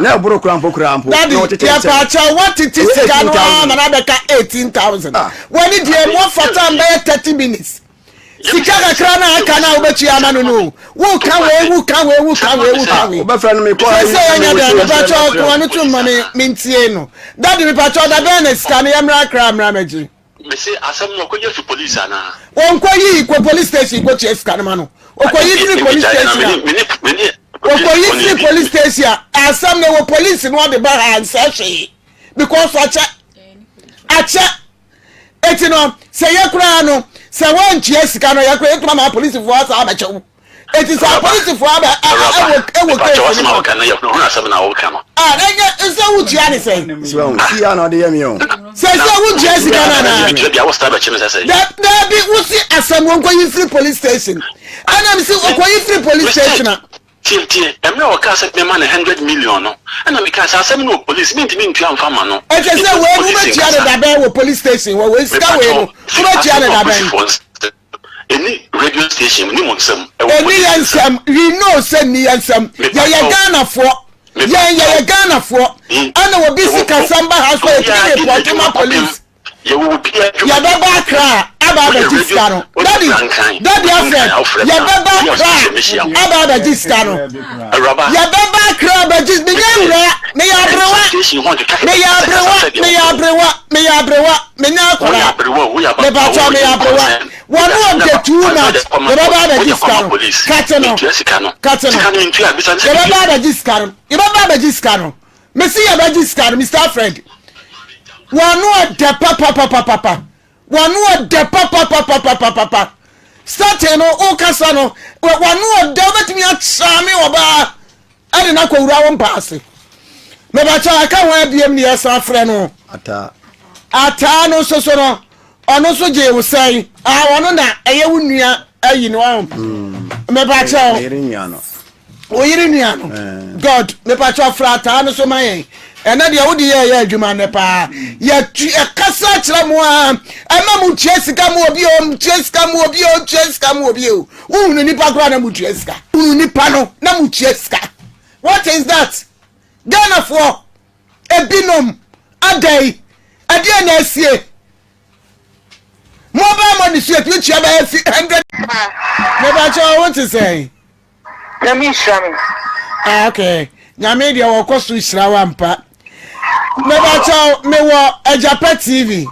na ɛboro koraa mpo koraa mpo Daddy, na wɔtete nsɛm. yɛpaakyɛw woatete Ɛyɛ sika no ara 18,000. ma no abɛka 18,000. Ah. W'ani deɛ moafa time bɛyɛ 30 minutes. Sika kakra no a aka no a wobɛtua ama no no, woka wei, woka wei, woka wei, woka Ah, wei. wobɛfrɛ no mekɔ ayi Sɛ yɛnyɛ dɛn, mewɔ mepakyɛw koa no to mma me mentie no. Daddy, mepakyɛw da bɛn na sika no yɛmmra Accra mmra mɛgye? Mese asɛm no ɔkɔgye fi police anaa? Ɔnkɔ yi kɔ police station kɔ tua sika no ma no. Ɔkɔ yi firi police station a. Ɔkɔ yi firi police station a asɛm no wɔ police no ɔde ba ha nsɛ hwee because akyɛ akyɛ eti no sɛ yɛ koraa no sɛ wɔntua sika no yɛ koraa yɛtuma ma polisifoɔ asa abɛkyɛ wo. Eti sɛ apolisifoɔ aba ɛwɔ ɛwɔ keesi no mu. A ɛnyɛ nsɛ wotua ne sɛn. Si ya na ɔde yɛ mi o. Sɛ sɛ wotua sika no anaa. Daabi wosi asɛm wɔn kɔ yi firi police station. Ɛna mi si ɔkɔ yi firi police station a. Tie tie, mmerɛ a ɔkaa sɛ mɛma no 100 million no, ɛna mekaa sɛ asɛm no wɔ police, mentumi ntua mfa mma no. Ɛkyɛ sɛ wei no wobɛtua ne dabɛn wɔ police station wɔ wei sika wei no wobɛtua ne dabɛn. Ɛni radio station mu, ni mo nsam. Ɛwɔ Ɛni police yɛn nsam. nsam, we know sɛ nni yɛn nsam. Mepa Yɛyɛ kyɛw. Ghanafoɔ. Mepa Yɛn yɛyɛ kyɛw. Ghanafoɔ. Yi, Ɛna obi yɛwɔ sikasɛm ba ha so a obiara yɛtumi di report ma n'adwuma kɔpem. police. Yɛwɔ obiara adwuma di Yɛbɛba kɔpem. Accra aba Woyɛ abɛgye radio, sika no. woyɛ Daddy, Brankan, Daddy Brankan, Alfred, wofrɛ me a, yɛbɛba obi a Accra ɔsɛ mehyia wo. aba abɛgye sika no. Awuraba. Yɛbɛba Accra abɛgye, menyɛ awuraa, meyɛ aberewa, Station hɔ nkeka meyɛ kasa aberewa, sɛdeɛ meyɛ wopɛ. aberewa, meyɛ aberewa, menyɛ Woyɛ akwadaa. aberewa o, woyɛ ababaawa Mepakyɛw o, meyɛ ɛnyɛ aberewa. concern. Wɔn ɔdɛ too much. Yɛbɛba abɛgye sika no. Kate no. Kate no. Yɛbɛba abɛgye sika no. Yɛbɛba abɛgye sika no. Mesi yɛbɛgye sika no, Mr. Alfred. Wɔn ɔdɛ papapapapa. W'ano ɔdɛ papapapapapapa. Starting no wokasa no w'ano ɔdɛ wobɛtumi akyame ɔbaa ɛde no akɔwura wo mpa ase. Mebakyɛ aka ho abiem ne yɛsan frɛ no. Ataa. Ataa no nso so no ɔno nso gyee wo sɛn? Ah ɔno na ɛyɛ wo nua ayi no ɔho. Mebakyɛ. Me yere nua no. Wo yere nua no. Eh. God, mepakyɛ fra ataa no so ma yɛn. Ɛnɛ deɛ wode yɛ yɛ adwuma nnɛ paa. Yɛtu ɛkasa kyerɛ mo a ɛma mo tua sika mu obi o, tua sika mu obi o, tua sika mu obi o. Wohunu nipa koraa na mo tua sika. Wohunu nipa no na mo tua sika. What is that? Ghanafoɔ ebinom adɛn ɛdeɛ na asie. Mobile money so yɛtumi tua bɛyɛ fi 100. Mepakyɛ wo te sɛn? Nyame nhyira me. Ah, okay. Nyame deɛ wɔkɔ so hyira wo ampa. Mebakyɛw, mewɔ Agyapa TV.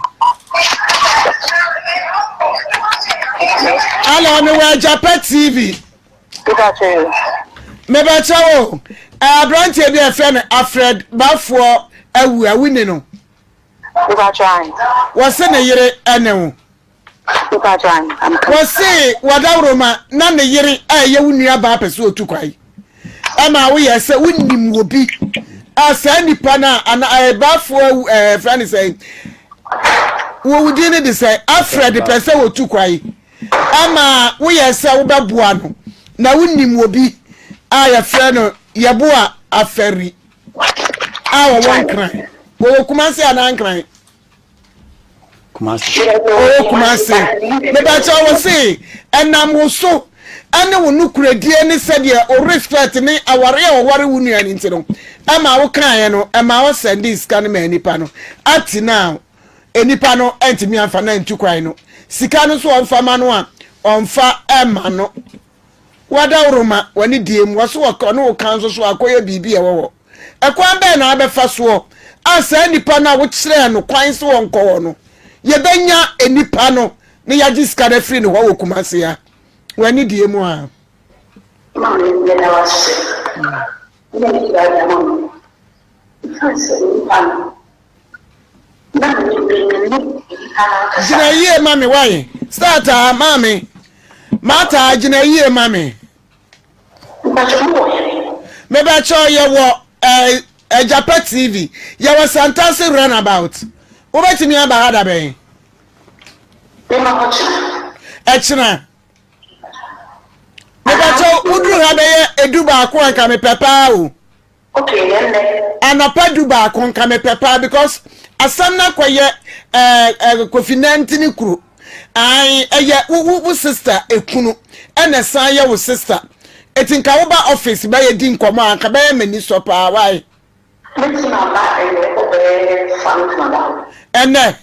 Hello, mewɔ Agyapa TV. Mebakyɛw o, aberanteɛ bi a ɛfrɛ no Alfred Bafoɔ awu a wonni no. Wɔse ne yere ɛne wo. Wɔse wadaworoma na ne yere a ɛyɛ wo nua baa pɛ sɛ ɔtu kwan. Ɛma woyɛ sɛ wonim wɔ bi a saa nipa no a ana ɛbaafoɔ awu ɛɛ fɛ ne sɛ wɔwo din no de sɛ Alfred pɛ sɛ wɔtu kwan. Ɛma woyɛ sɛ wobɛboa no na wonim wɔ bi a yɛfrɛ no Yɛboa Afɛri a wɔwɔ Nkran. Wɔwɔ Kumase anaa Nkran? Kumasi. Ɔwɔ Kumasi. Mebakyɛ wɔ se ɛnam wo so ɛne wo nokorɛdie ne sɛdeɛ o respect ne aware a ɔware wo nua no nti no ɛma wo kaeɛ no ɛma wo sɛnde sika no maa nipa no up to now nipa no ɛntumi amfa no antu kwan no sika no nso ɔmfa ma no a ɔmfa ɛma no. W'adaworoma, w'ani die mu, wɔso wɔka ɔne wo ka nso so akɔyɛ biribi a ɛwɔ hɔ. Ɛkwan bɛn na wabɛfa soɔ a saa nipa no a wokyerɛɛ no kwan sɛ ɔnkɔ hɔ no, yɛbɛnya nipa no na yɛagye sika no afiri ne hɔ wɔ Kumasi ha? W'ani die mu a. Maame, meda wo ase. Wo na wode ade ama me. Esiane sɛ onipa no, na me menni onipa no ankasa. Gyina yie ma me wai. Start a maame. Martha gyina yie ma me. Mpakyɛ mo wɔ he? Mebakyɛ yɛ wɔ eh, Agyapa TV. Yɛ wɔ Santase runabout. Wobɛtumi aba ha da bɛn? Mema hɔ kyena. Ɛkyena. Mebakyɛ woduru ha bɛyɛ edu baako a nka mepɛ paa o. Okay, yɛ nnɛ. Anɔpa du baako nka mepɛ paa because asɛm no akɔyɛ ɛɛ ɛɛ Kofi Nantini kuro. Ae ɛyɛ wo wo wo sister ekunu ɛna ɛsan yɛ wo sister. Eti nka woba office bɛyɛ di nkɔmɔ a nka bɛyɛ m'ani sɔ paa why? Mɛtumi aba ɛnɛ ɔbɛyɛ fa mɛtumi aba hɔ. Ɛnɛ.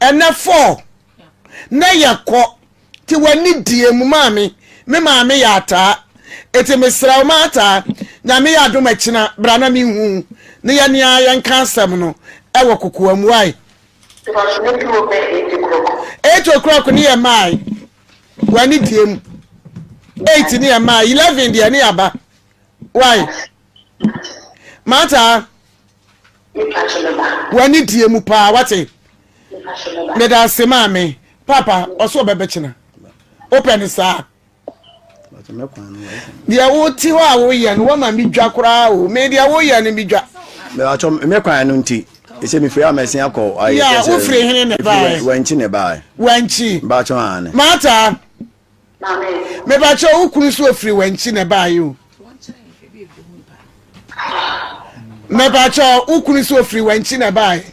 Ɛnɛ four na yɛkɔ te w'ani die mu maame me maame yɛ ataa eti mesrɛ wo maataa nyame yɛ adom akyina bra na menhu ne yɛ nea yɛnka asɛm no ɛwɔ kokoa mu wae. 8 o'clock ne yɛ mae w'ani die mu 8 ne yɛ mae 11 deɛ ne yɛaba wae maataa. W'ani die mu paa wate. Meda ase maame. Papa ɔsɛ ɔbɛbɛkyena. Wopɛ ne saa. Deɛ wote hɔ a woyɛ no wama me dwa koraa o. Me deɛ woyɛ no me dwa. Mewatɔ me kwan no nti. Ɛsɛ mefiri amɛsen akɔ. Ya wofiri hene ne bae. Wankyi ne bae. Wankyi. Mbatɔ ane. Mata. Mebakyɛ wo kunu so ofiri wankyi na ɛbaeɛ o. Mebakyɛ wo kunu so ofiri wankyi na ɛbaeɛ.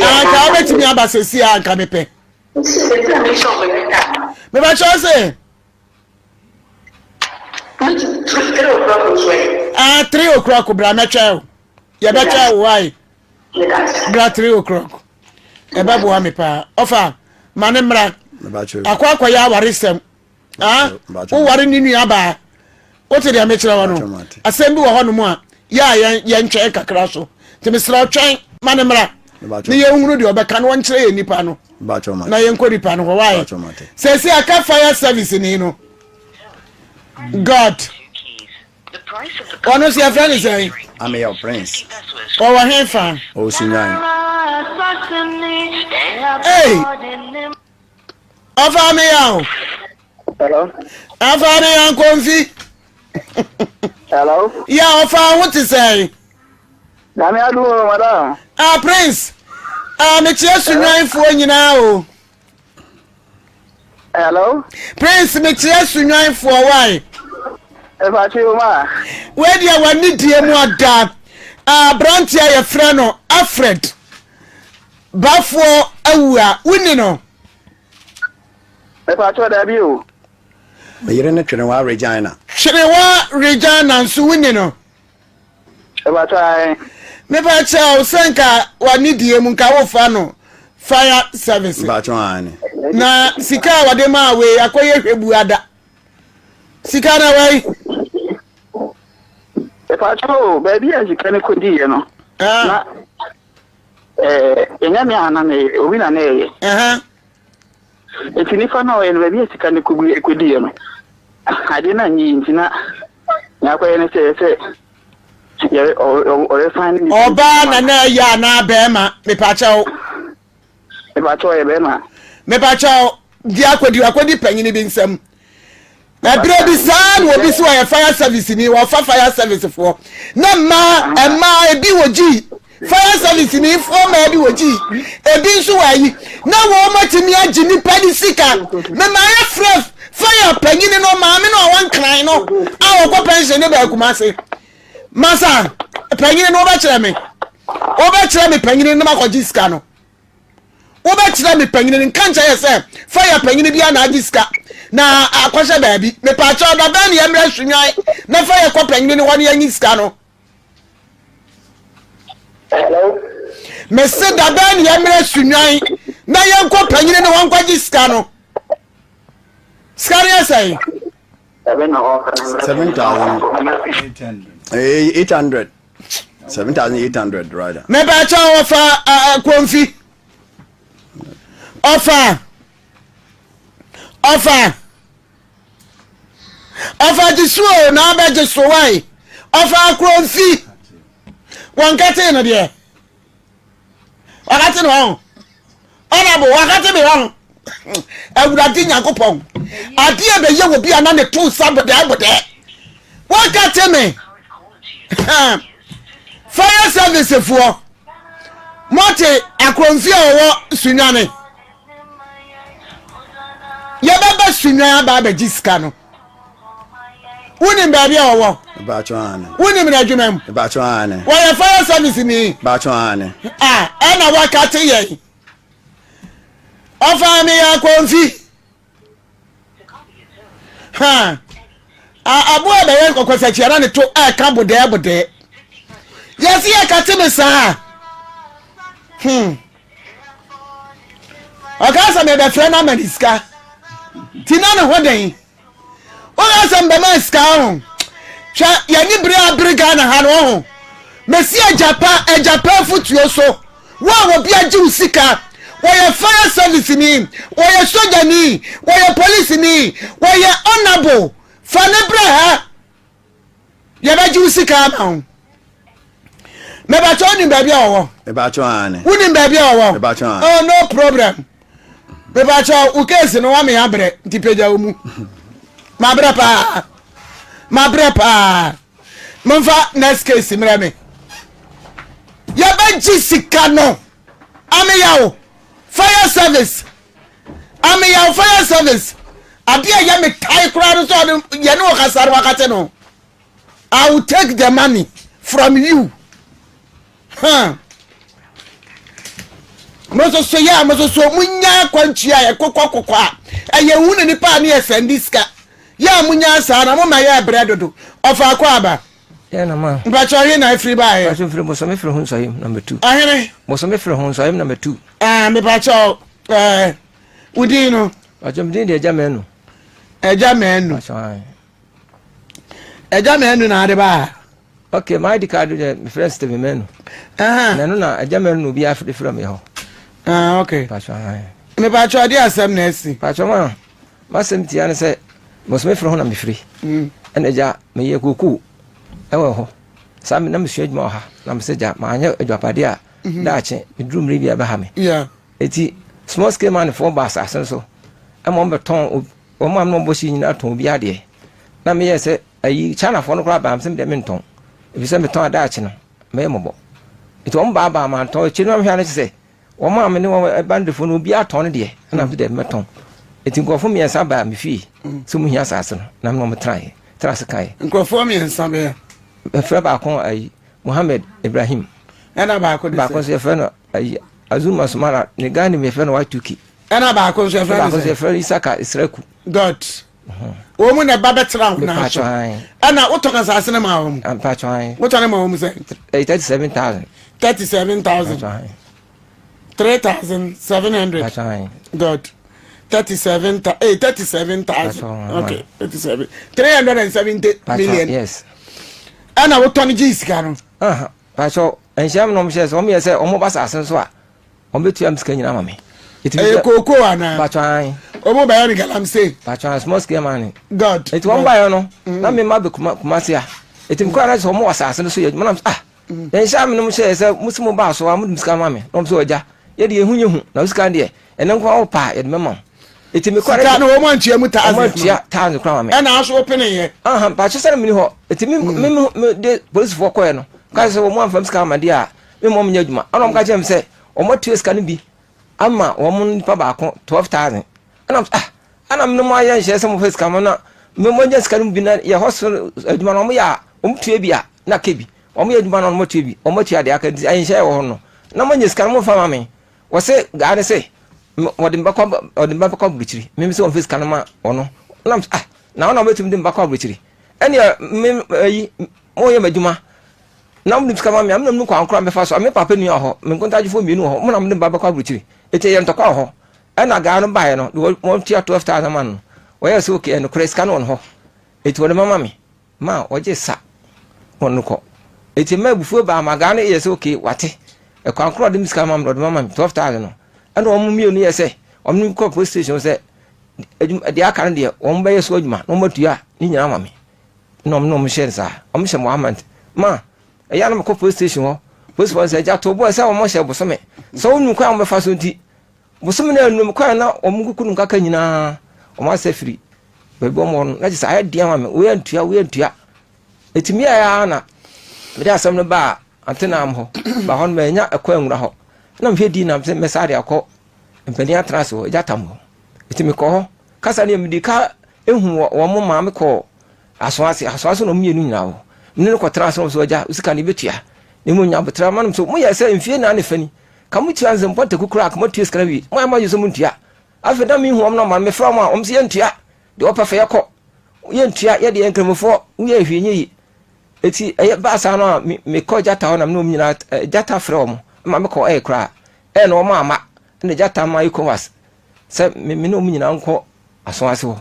Anka wobɛtumi aba sɛsi a anka mepɛ. Mebakyɛ se. Ah, 3 o'clock bra mɛtwɛn o. Yɛbɛtwɛn wo wae. Bra 3 o'clock. Ɛbɛboa me paa. Ɔfa ma ne mmra. Akɔ akɔyɛ awaresɛm. Ah, woware ne nua baa. Wote deɛ mekyerɛ wɔ no. Asɛm bi wɔ hɔnom a yɛ a yɛn yɛntwɛn kakra so. Nti mesrɛ ɔtwɛn ma ne mmra. Ne yɛnhunu deɛ ɔbɛka no wɔnkyerɛ yɛn nipa no. Na yɛnkɔ nipa no hɔ wae. Sɛsi aka fire service ni no. God. Ɔno nso yɛfrɛ no sɛn? Ameyɛ Prince. Ɔwɔ he fa? Ɔwɔ Sunyan. Ei! Ɔfa Ameyɛ o. Hello. Ɔfa Ameyɛ Nkomfi. Hello. Ya ɔfa ho te sɛn? Nyame adum o madam. Ah Prince. Ah mekyerɛ Sunyanfoɔ nyinaa o. Hello. Prince mekyerɛ sunwanfoɔ why. Ɛfakye o ma. Wei deɛ w'ani die mu ada. Aberanteɛ a yɛfrɛ no Alfred Bafoɔ awu a wonni no. Ɛfakye dabi o. Me yere ne Twerewa Regina. Twerewa Regina nso wonni no. Mepakyɛw ae. Mepakyɛw sɛ nka w'ani die mu nka wofa no fire service. Mepakyɛw aane. Na sika a wɔde maa wei akɔyɛ hwɛbuada. Sika na wai. Mepakyɛw o, baabi a sika no kɔdiiɛ no, ah. na ɛɛ ɛnyɛ me a na meyɛ, obi na na ɛyɛ. Eti nipa no a ɔyɛ no baabi a sika no kɔdiiɛ no, adeɛ no anyɛ yie nti na Nea akɔyɛ ne sɛ ɛsɛ yɛre ɔresan ne nipa. Ɔbaa na na ɛyɛ anaa bɛrima mepakyɛw. Mepakyɛw ɔyɛ bɛrima. Mepakyɛw di akɔdi akɔdi panyin bi nsam. Ɛberɛ bi saa na obi si ɔyɛ fire service ni wɔfa fire service foɔ na mmaa mmaa ebi wɔ gyi fire service ni foɔ mmaa bi wɔ gyi ebi nso wɔ ayi na wɔn atumi agye nipa ne sika mema yɛ frɛ fire panyin no maame no a wɔnkran no a wɔkɔ pension ne baa Kumase masa panyin no wɔbɛkyerɛ me wɔbɛkyerɛ me panyin no makɔgye sika no wobɛkyerɛ me panyin no nka nkyerɛ yɛ sɛ fire panyin bi a na agye sika na akɔhyɛ baabi mepaakyɛw da bɛn ne yɛmmerɛ sunwan na fire kɔ panyin no hɔ ne yɛnyi sika no Hello. Mese da bɛn ne yɛmmerɛ sunwan na yɛnkɔ panyini ne hɔ nkɔgye sika no. Sika no yɛ sɛn? 7800 7800 rather. Mebɛkyɛ ɔfa komfi. Ɔfa. Ɔfa. Ɔfa gye so o na abɛgye so wae. Ɔfa akorɔmfi. Wɔn kɛtee no deɛ. Wakate no ɔho. Ɔnabo wakate me ɔho. Awurade Nyankopɔn. Adeɛ bɛyɛ wɔ bi a na ne to nsa bodɛɛ bodɛɛ. Wakate me. Fire service foɔ. Mote akorɔmfi a ɔwɔ Sunyane. Yɛbɛba Sunyane aba abɛgye sika no. Wonim baabi a ɔwɔ? Wonim n'adwuma mu? Wɔyɛ fire service ni? A ɛna wakate yɛn. Ɔfaa me yɛ akɔmfi. Ha aboa bɛyɛ nkɔkɔsakyi na ne to ɛka bodɛɛ bodɛɛ. Yɛsi yɛkate me saa. Hmm. Ɔka sɛ mebɛfrɛ no ama ne sika. Ti na ne ho den. Woka sɛ mbɛma sika ho. Hwɛ yɛne bere abere Ghana ha no ho. Mesi agyapa agyapa afutuo so. Wo a obi agye wo sika, wɔyɛ fire service ni, wɔyɛ soja ni, wɔyɛ police ni, wɔyɛ honorable, fa ne brɛ ha. Yɛbɛgye wo sika ama wo. Mebakyɛ wonim baabi a wɔwɔ? Mebakyɛ ane. Wonim baabi a wɔwɔ? Mebakyɛ ane. Oh, no problem. Mebakyɛ wo case no wame abrɛ nti pagya wo mu. Mabrɛ paa. Mabrɛ paa. Momfa next case mmerɛ me. Yɛbɛgye sika no. Ameyaw fire service. Ameyaw fire service. Adeɛ a ɛyɛ me tae koraa no sɛ ɔde yɛne wɔ kasa no wakate no. I will take the money from you. Huh. Mo nso so yɛ a mo nso so munya akwantua a yɛkokɔ kokɔ a ɛyɛ hu ne nipa a ne yɛ sɛnde sika yɛ a munya saa na mo ma yɛ brɛ dodo ɔfa akɔ aba. Yɛ na ma. Mpakyɛ ɔhe na afiri baayɛ. Mpakyɛ mfiri bosome firi ho nsɔyem na mɛtu. Ɔhene. Bosome firi ho nsɔyem na mɛtu. Ɛɛ mepakyɛ ɛɛ wo din no. Mpakyɛ me din de Agya Manu. Agya Manu. Mpakyɛ Agya Manu na ade baa. Ok, my ID card deɛ mefrɛ no Stephen Manu. Na ɛno na Agya Manu na obi afrɛ frɛ me hɔ. Ah, ok. Mpakyɛ ahan. Mepakyɛ ɔde asɛm na asi. Mpakyɛ ma m'asɛm tia ne sɛ bosome firi ho na mefiri. Ɛna agya meyɛ kookoo. Ɛwɔ hɔ. Saa na mesua adwuma wɔ ha na mesɛ gya maanyɛ adwapadeɛ a mhm. daakye meduru mmerɛ bi a ɛbɛha me. Eti small scale man foɔ ba asase no so ɛma wɔn bɛtɔn wɔn a wɔn bɔ si nyinaa tɔn obi adeɛ. Na meyɛ sɛ ayi Chinafoɔ no koraa baa me sɛ medeɛ mentɔn efisɛ metɔn a daakye no mɛyɛ mmɔbɔ. Nti wɔn baa baa mantɔn akyire no mehwɛ ano kyerɛ sɛ Wɔn a me ne wɔn ba no defo no, obiara tɔn ne deɛ, ɛna me deɛ mɛtɔn. Enti nkurɔfoɔ mmiɛnsa baa me fie sɛ wɔhia asase no, na me ne wɔn tenaeɛ, tena ase kaeɛ. Nkurɔfoɔ mmiɛnsa bɛyɛ? Yɛfrɛ baako ayi Mohammed Ibrahim. Ɛna baako de sɛ? Baako nso yɛfrɛ no ayi Azuma Sumara, ne Ghana mu yɛfrɛ no Y2K. Ɛna baako nso yɛfrɛ no sɛ? Baako nso yɛfrɛ no Isaka Israku. Dot. Wɔn mu na ɛba bɛtena wo nan so. Ɛna wotɔn asase no maa wɔn. Wotɔn no maa wɔn sɛ? 37,000. 37,000. 3,700. Good. 37, eh, 37,000. Okay, 37. 370 million. Yes. Ɛna wotɔn gye sika no. Pakyɛ nhyia mu na wɔn hyɛ sɛ wɔn yɛ sɛ wɔn ba asase no so a Wɔn bɛ tua mi sika nyinaa ma mi. Ɛyɛ kookoo anaa? Patro ayi. Wɔn bɛyɛ no galamsey. Patro ayi small scale man. God. Eti wɔn ba yɛ no mm. na mi ma bɛ kuma kumase a. Eti mi kɔ ara sɛ wɔn wɔ asase no so yɛ adwuma na ah. Mm. Na nhyɛ mi nom hyɛ sɛ mo si mo ba so a mo de mi sika ma mi. Na wɔn sɛ ɔgya yɛ de ehu nye hu na sika deɛ ɛnɛ nko awo paa yɛ de mɛma wo. Eti mi kɔ ara sika no wɔn antua mu taase. Wɔn antua taase kora ma mi. Ɛna aso pene yɛ. Ahan patro sɛ mi ni hɔ eti mi mi mi de polisifoɔ kɔɛ no kasi sɛ wɔn anfa mi sika ama deɛ a me mmom nyɛ adwuma ɛna wɔn ka kyerɛ me sɛ wɔn atua sika no bi ama wɔn nipa baako 12,000 ɛna ah ɛna me mo ayɛ nhyɛ sɛ mo fɛ sika mo na me mo nya sika no bi na yɛ hɔ so adwuma no wɔn yɛ a wɔn tua bi a na kɛ bi wɔn yɛ adwuma no wɔn atua bi wɔn atua deɛ aka nti ayɛ nhyɛ wɔ hɔ no na mo nya sika no mo fa ma me wɔsɛ gaa ne sɛ wɔde mbɛkɔ wɔde mbɛkɔ aburukyiri me sɛ wɔn fɛ sika no ma ɔno na ah na wɔn na wɔbɛtumi de mbɛkɔ aburukyiri ɛnna me ayi mo yɛ m'adwuma Na wɔde sika ma me a, me na menim kwan koro a mɛfa so. Me papa nua wɔ hɔ, me nkontagyefoɔ mmienu wɔ hɔ, wɔn na mede me ba bɛkɔ aburokyiri. Enti ɛyɛ ntɔkwa wɔ hɔ. Ɛna gaa no baeɛ no, deɛ wɔtua 12,000 ma no no, wɔyɛɛ sɛ okay, ɛnokorɛ sika no wɔ ne hɔ. Enti wɔde mama me, ma wɔgye sa na wɔde no kɔ. Enti ɛma abufuo baa ma gaa no yɛɛ sɛ okay, wate. Ɛkwan koro a ɔde me sika ma me no, ɔde mama me 12,000 no. Ɛna wɔn mmienu yɛɛ sɛ wɔn ne me kɔɔ police station sɛ adwuma, deɛ aka no deɛ wɔn bɛyɛ so adwuma na wɔatua ne nyinaa ama me. Na ɔmo na ɔmo hyɛ no saa. Ɔmo hyɛ me one month. Ma, ɛyɛ a na mekɔ police station hɔ. Police foɔ no sɛ, agya to bo ɛ sɛ ɔmo hyɛ bosome. Sɛ wonim kwan a ɔmo bɛfa so nti. Bosome no anum kwan na ɔmo kuku no nkaka nyinaa. Ɔmo asɛ firi baabi ɔmo wɔ no. Na kyerɛ sɛ ayɛ den ama me. Wei antua, wei antua. Eti me yɛ ara na mede asɛm no baa antenam hɔ. Ba hɔ no manya ɛkwan nwura hɔ. Na mehwɛ di na sɛ mɛsa de akɔ mpanin atena ase hɔ, agya tam hɔ. Eti mekɔ hɔ. Kasa no yɛ mede ka ehu wɔn maame kɔɔ asoase, asoase na wɔn mmienu nyinaa wɔ. Me ne no kɔtena ase na wɔn sɛ ɔgya sika no yɛbɛtua. Na mmom nya aboterɛ ama no so moyɛ sɛ mfie nnan ne fa ni. Ka motua nsɛmpɔ ntaku koraa ka moatua sika no awie. Moayɛ mo adwene sɛ montua. Afei na mehu wɔn na wɔma no mefrɛ wɔn a wɔn sɛ yɛntua. Deɛ wɔpɛ fa yɛkɔ. Yɛntua yɛde yɛn nkramofoɔ woyɛ hwee nyɛ yie. Eti ɛyɛ baa saa no a mekɔ gyata hɔ na me ne wɔn nyinaa gyata frɛ wɔn ma mekɔ ɛyɛ koraa. Ɛyɛ na wɔn amma ɛna gyata ma ECOWAS sɛ me ne wɔn nyinaa nkɔ asoase hɔ.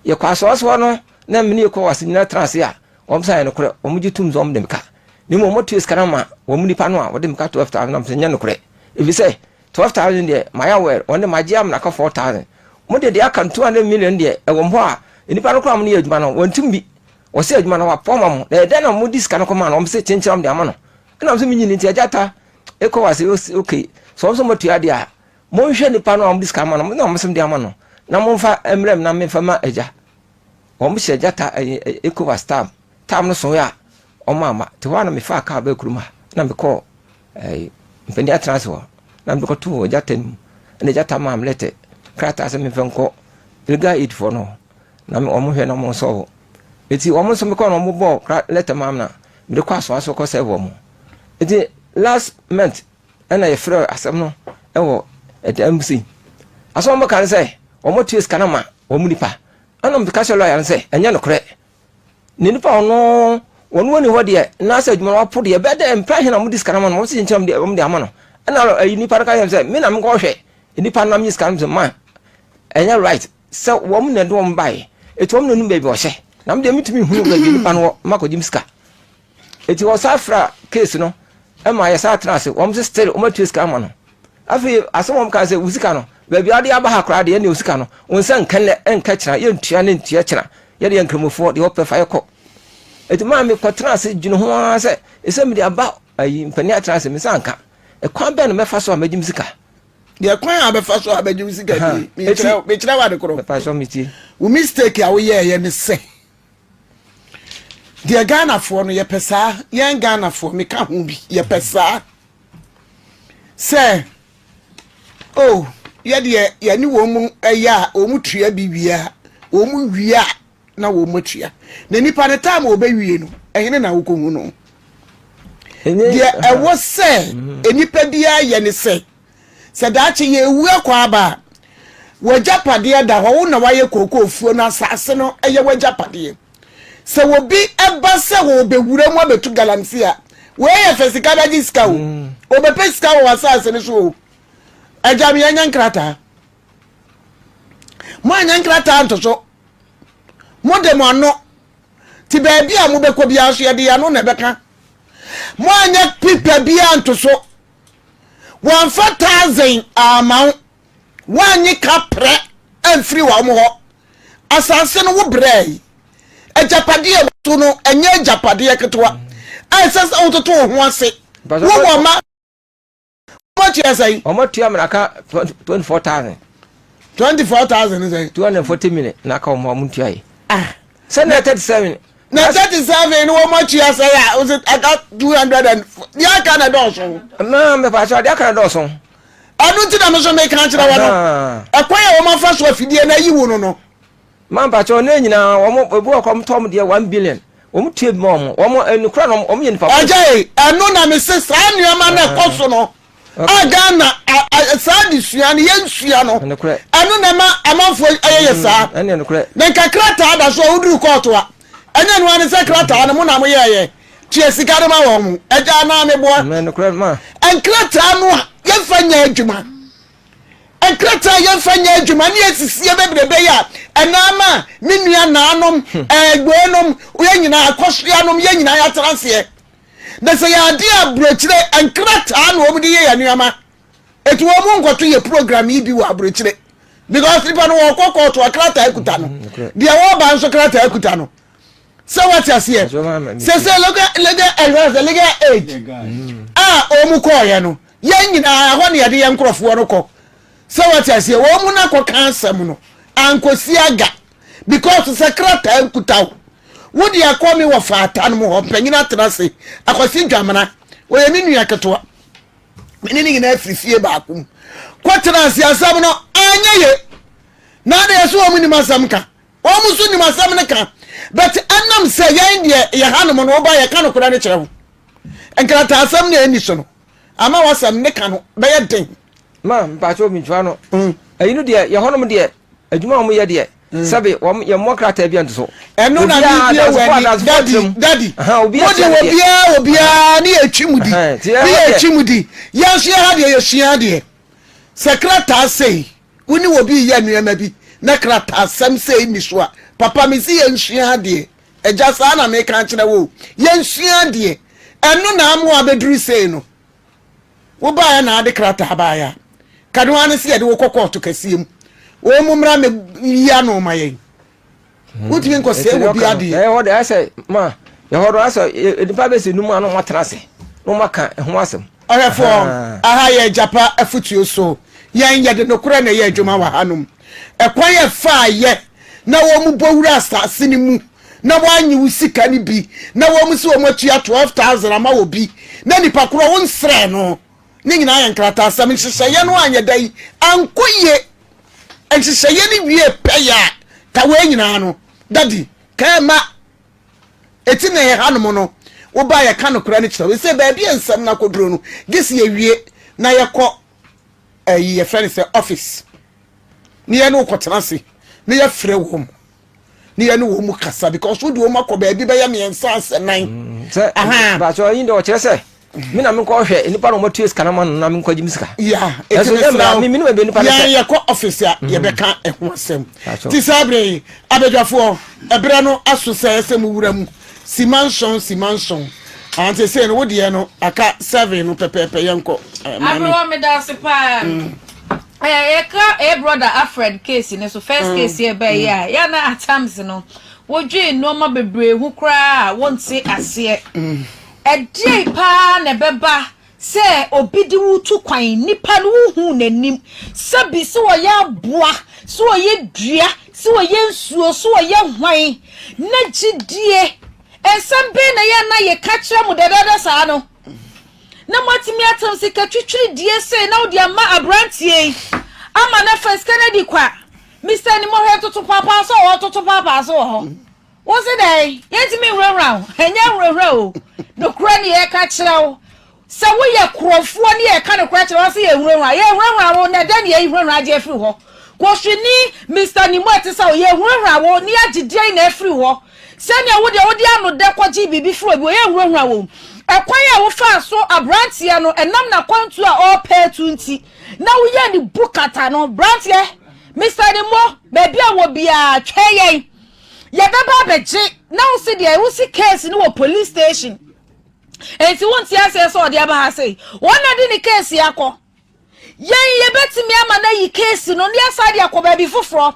Yɛkɔ asoase hɔ no na me ne ECOWAS nyinaa tena ase a, wɔn sɛ ayɛ nokorɛ, wɔn gye tom sɛ wɔn de me ka. Na mmom wɔtua sika no ama wɔn nipa no a wɔde me ka 12,000 na sɛ nyɛ nokorɛ. Ɛfiri sɛ 12,000 deɛ mayɛ aware, wɔn de magye amena ka 4,000. Mo de deɛ aka no 200 million deɛ ɛwɔ mo hɔ a, nnipa no koraa mo ne yɛ adwuma no, wɔntim bi. Wɔsɛ adwuma no wɔapoa ma mo. Na ɛdɛn na mode sika no kɔmaa no? Wɔn sɛ kyenkyere wɔn de ama no. Ɛna wɔn sɛ menyini nti agya ta ECOWAS okay. So wɔn sɛ moatua deɛ a, Monhwɛ nipa no a wɔde sika ama no, na wɔn de ama no, na momfa mmrɛ me na memfa ma agya. Wɔn hyɛ gyata ɛyɛ ECOWAS tam, tam no soe a wɔn amma. Te hɔ a na mefaa kaa bɛɛ kurom ha, na mekɔɔ ɛɛ mpanin atena ase hɔ, na mede kɔtoo gyata no mu. Ɛna gyata maa me lɛtɛ krataa sɛ memfa nkɔ legal aid foɔ no hɔ, na wɔn hwɛ na wɔn sɔɔ. Eti wɔn nso mekɔɔ na wɔn bɔɔ lɛtɛ maa me na mede kɔ asoa so kɔ sɛ wɔn. Eti last month Ɛna yɛfrɛɛ asɛm no wɔ ɛdan mu sei. Asɛm a wɔka ne sɛ wɔatua sika no ama wɔn nipa. Ɛna meka kyerɛ lɔya no sɛ ɛnyɛ nokorɛ. Ne nipa ɔno wɔn wɔni hɔ deɛ na sɛ adwuma no wapo deɛ ɛbɛyɛ dɛ mpɛ ahe na wɔde sika no ama no wɔn sɛ nkyɛn wɔn de ama no. Ɛna ɛyi nipa no ka kyerɛ sɛ me na menkɔhwɛ nipa no na menye sika no sɛ ma ɛnyɛ right sɛ wɔn na ɛde wɔn baeɛ eti wɔn na onim baabi ɔhyɛ na me deɛ metumi hunu baabi nipa no wɔ makɔgye me sika. Eti wɔsan fra case no ma yɛsan tena ase. Wɔn se still wɔn atua sika ama no. Afei asɛm wɔn kaa sɛ wo sika no baabi a wɔde aba ha koraa deɛ ɛne wo sika no wo nsa nka nnɛ nka kyena yɛntua ne ntua kyena yɛde yɛ nkramofoɔ deɛ wɔpɛ fa yɛkɔ. Eti maa me kɔtena ase dwene ho ara sɛ ɛsɛ mede aba ayi mpanin atena ase me nsa nka. Ɛkwan bɛn na mɛfa so a mɛgye me sika? Deɛ kwan a bɛfa so a bɛgye wo sika bi mekyerɛ wo ade korɔ. Wo mistake a woyɛɛyɛ ne sɛ deɛ Ghanafoɔ no yɛpɛ saa yɛn Ghanafoɔ meka ho bi yɛpɛ saa sɛ oh yɛdeɛ yɛne wɔn mu ɛyɛ a wɔn tua bi wie a wɔn wie a na wɔn atua na nipa no time a wɔbɛwie no ɛhene na wokɔhu no deɛ ɛwɔ sɛ mhm. nipa biara yɛ ne sɛ sɛ daakye yɛwu akɔ aba a w'agyapadeɛ da hɔ wo na wayɛ kookoofuo no asase no ɛyɛ w'agyapadeɛ sɛ obi ɛba sɛ wɔbɛwura mu abɛtu galamsey a wei yɛ fɛ sika bɛgye sika o mm. wɔbɛpɛ sika wɔ w'asase no so o agya me yɛnyɛ nkrataa moanyɛ nkrataa nto so mode mo ano te baabi a mobɛkɔ biara so yɛde yɛn ano na ɛbɛka moanyɛ pipa biara nto so wɔamfa tazen ama wo woanye ka prɛ amfiri wɔn hɔ asase no wo brɛe agyapadeɛ a so no ɛnyɛ agyapadeɛ ketewa a ɛsɛ sɛ wototo wo ho ase wowɔ ma Wɔn atua sɛn? Wɔn atua mi naka 24,000. 24,000 ne sɛn? 240 million na aka wɔn a wɔn ntua yi. Ah. Sɛ na 37. Na 37 no wɔn atua sɛn a wɔsɛ aka 200 and deɛ aka na dɔɔso. Naa mɛpa akyɛ deɛ aka na dɔɔso. Ɛno nti na mi nso mi ka kyerɛ wɔn no. Ɛkwan a wɔn afa so afidie na ayi wo no no. Ma mpakyɛw ne nyinaa wɔn ebi wɔ kɔm tɔm deɛ 1 billion wɔn tue bi ma wɔn wɔn ɛnukura na wɔn yɛ nipa. Ɔgya yi ɛno na mi se saa nneɛma na ɛkɔ so no a Ghana saa adesua no yɛn sua no ɛno na ɛma amanfoɔ ɛyɛ yɛ saa na nka krataa da so a woduru kɔɔto a ɛnyɛ no ara ne sɛ krataa no mo na mo yɛɛyɛ tua sika no ma wɔn mo ɛgya anaa meboa nkrataa no a yɛmfa nyɛ adwuma. Nkrataa a yɛmfa nyɛ adwuma ne asisie bebrebe yi a ɛna ama me nua naanom, ɛgboonom, yɛn nyinaa akɔsoanom, yɛn nyinaa yɛatena aseɛ. Na sɛ yɛ adeɛ a aburokyire nkrataa na wɔn de yɛ yɛn nneɛma. Eti wɔn mu nkɔto yɛ program yi bi wɔ aburokyire because nipa no wɔkɔ kɔɔto a krataa kuta no, deɛ wɔba nso krataa kuta no. Sɛ wate aseɛ sɛ sɛ legal legal ɛhwɛ sɛ legal aid a wɔn kɔɔyɛ no. Yɛn nyinaa, ɛhɔ na yɛde yɛn nkorɔfoɔ no kɔ. Sɛ wate aseɛ, wɔn mu no akɔka asɛm no, ankɔsi aga. Because sɛ krataa nkuta wo, wode akɔ me wɔ faata no mu hɔ, mpanyin atena ase, Akwasi Dwamena, ɔyɛ me nua ketewa, me ne ne nyinaa firi fie baako mu. Kɔtena ase, asɛm no anyɛ ye. Na adeɛ so wɔn nim asɛm ka. Wɔn nso nim asɛm no ka. But ɛnam sɛ yɛn deɛ yɛ hanom no, woba yɛka nokorɛ no kyerɛ wo. Nkrataasɛm na ɛnni so no, ama w'asɛm ne ka no bɛyɛ den. Ma mpakyɛw mentua no. Mm. Ɛyi no deɛ yɛ hɔnom deɛ adwuma a wɔyɛ deɛ mm. sɛbe wɔn yɛ mmɔ krataa bi nto so. Ɛno na mi bie w'ani dadi dadi mo de obiara obiara ne yɛ twi mu di ne yɛ twi mu di yɛn nso yɛ ha deɛ yɛ sua adeɛ sɛ krataa sei wo ne obi yɛ nneɛma bi na krataa sɛm sei ni so a papa mi si yɛ nsua adeɛ. Agya, saa na meka akyerɛ wo o, yɛnsua adeɛ. Ɛno na ama wabɛduru sei no. Wobaeɛ na ade krataa baeɛ a, ka no ara ne sɛ yɛde wo kɔ kɔɔto kɛseɛ mu. Wɔn mu mmra mmɛyi ano ma yɛn. Wotumi nkɔsɛe wɔ bi adeɛ. Ɛhɔ de ayɛ sɛ ma ɛhɔ no ayɛ sɛ nnipa bɛsɛ num a na wɔatena ase na wɔaka ɛho asɛm. Ɔhwɛfoɔ, aha yɛ Agyapa afutuo so. Yɛn yɛde nokorɛ na ɛyɛ adwuma wɔ hanom. Ɛkwan a ɛfaeɛ na wɔn bɔ wura asase no mu na wɔanye wo sika no bi na wɔn si wɔn atua 12,000 ama wɔ bi na nipa korɔ wo nsrɛ no ne nyinaa yɛ nkrataasɛm nhyehyɛeɛ no anyɛ da yi ankɔ yie nhyehyɛeɛ no wie pɛyɛ a ka wei nyinaa no dadi ka ɛma eti na yɛ hanom no woba yɛka nokorɛ no kyerɛ wo sɛ baabi a nsɛm no akɔduro no gye sɛ yɛwie na yɛkɔ ɛyi yɛfrɛ no sɛ office ne yɛne wo kɔtena ase na yɛfrɛ wɔn ne yɛne wɔn mu kasa because wode wɔn akɔ baabi bɛyɛ mmiɛnsa asɛ nan. Mm, sɛ bakyɛ ɔyi deɛ ɔkyerɛ sɛ me na menkɔ hwɛ nipa na ɔmatua sika no ma no na menkɔ gye me sika. ya eti mesra wo yɛn yɛkɔ office a mm. yɛbɛka ɛho asɛm ti saa berɛ yi abadwafoɔ ɛberɛ no aso sɛ ɛsɛ mu wura mu sima nson sima nson ante sei no wo deɛ no aka seven no pɛpɛɛpɛ yɛnkɔ. Eh, Aberewa meda ase paa. Mm. Eh, yɛka eh, brother Alfred case ne so first mm. case yɛ bɛyɛ a yɛ na at times no. Wodwen nnoɔma bebree ho koraa a wonte aseɛ. Ɛdeɛn paa na ɛbɛba sɛ obi de wo tu kwan, nipa no wonhuu n'anim, sɛbi sɛ ɔyɛ aboa, sɛ ɔyɛ dua, sɛ ɔyɛ nsuo, sɛ ɔyɛ hwan, na gyidie, nsɛm bɛn na ɛyɛ a na yɛka kyerɛ mo dɛdɛɛdɛ saa no? Na moatumi atam sika twitwiridie sei na wode ama aberanteɛ yi ama no afa sika no adi kwa. Mister Animɔhwɛ ntoto paapaa so wɔ hɔ toto paapaa so wɔ hɔ. Wo se dɛn? Yɛntumi nhurahura wo. Ɛnyɛ nhurahura o. Nokorɛ ne yɛka kyerɛ wo. Sɛ woyɛ korɔmfoɔ ne yɛka nokorɛ kyerɛ wo se yɛhurahura. Yɛhurahura wo na dɛn ne yɛhurahura agye afiri hɔ? Kɔhwini Mister Animɔhwɛ te sɛ wo yɛhurahura wo ne yɛagye deɛn na afiri hɔ? Sɛnea wo deɛ wode ano dɛ kɔgyee biribi firi obi hɔ, yɛnhurahura wo. Ɛkwan a wofaa so aberanteɛ no, ɛnam n'akwantuo a ɔrepɛ atu nti, na woyɛɛ ne bu kata no. Beranteɛ, Mister Nimmo, baabi a wɔ biara, twɛn yɛn. Yɛbɛba abɛgye. Na wo se deɛ, wo se case no wɔ police station. Enti wonte aseɛ sɛ ɔde aba ha sei. Wɔn na de ne case akɔ. Yɛn yɛbɛtumi ama no ayi case no ne asan de akɔ baabi foforɔ.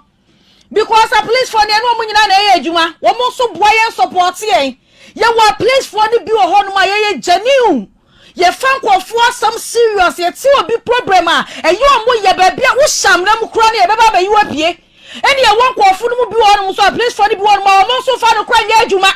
Because apolicefoɔ no yɛne wɔn nyinaa na ɛyɛ adwuma. Wɔn nso boa yɛn support yɛn. Yɛwɔ apolicefoɔ no bi wɔ hɔnom a yɛyɛ genuine. Yɛfa nkurɔfoɔ asɛm serious. Yɛte obi problem a, ɛyɛ wɔn yɛ baabi a wohyɛ amena mu koraa no yɛbɛba abɛyi wo apue. Ɛne yɛwɔ nkurɔfoɔ no mu bi wɔ hɔnom nso apolicefoɔ no bi wɔ hɔnom a wɔn nso fa no koraa nyɛ adwuma.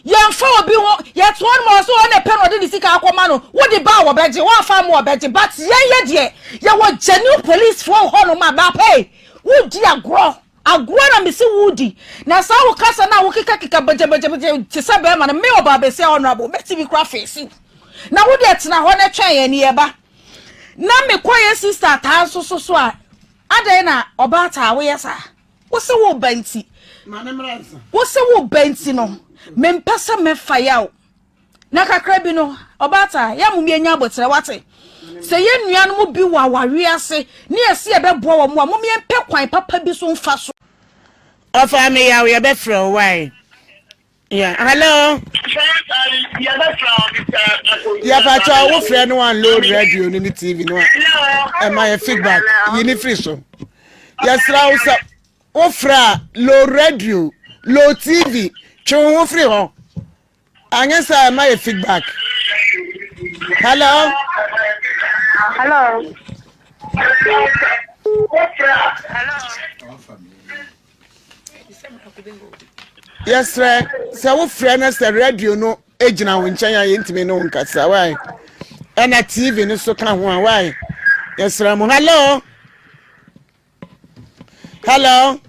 Yɛmfa obi ho, yɛto hɔ nom a ɔsɛ ɔno na ɛpɛ na ɔde ne sika akɔma no, wode ba a wɔbɛgye, woamfa amma wɔbɛgye, but yɛn yɛ deɛ, yɛwɔ genuine police foɔ wɔ hɔ nom a, baapa ei, wodi agorɔ, agorɔ na mese wodi, na saa wo kasa no a wokekakeka bɛgyɛbɛgyɛbɛgyɛ te sɛ bɛrima no, me ɔbaa bɛsia honourable, mɛtumi kora face wo, na wo deɛ tena hɔ na twɛn yɛn ne yɛba, na mekɔ yɛ sister taa nso so so a, adɛn na ɔbaa taa woyɛ saa? Wo se wo ba nti. Wo se wo ba nti no, mempɛ sɛ mɛfa yaw. Na kakra bi no, ɔbaata, yɛ mom yɛnya aboterɛ, wate? Sɛ yɛn nuanom bi wɔ awareɛ ase ne yɛse yɛbɛboa wɔn a, mom yɛmpɛ kwan papa bi so mfa so. Ɔfaa me yaw yɛbɛfrɛ wo wai. Yeah, hello. Yeah, but I will friend one load radio no ne TV no. Am I a feedback? You need free so. Yes, sir. Wo fra low radio, low TV. Twe wo ho firi hɔ. Anyɛ sɛ ɛma yɛ feedback. Hello. Hello. Yɛsrɛ sɛ wofrɛ no sɛ radio no gyina wo nkyɛn a yɛntumi ne wo nkasa wae ɛna tv no so ka ho a wae yɛsrɛ mo hello hello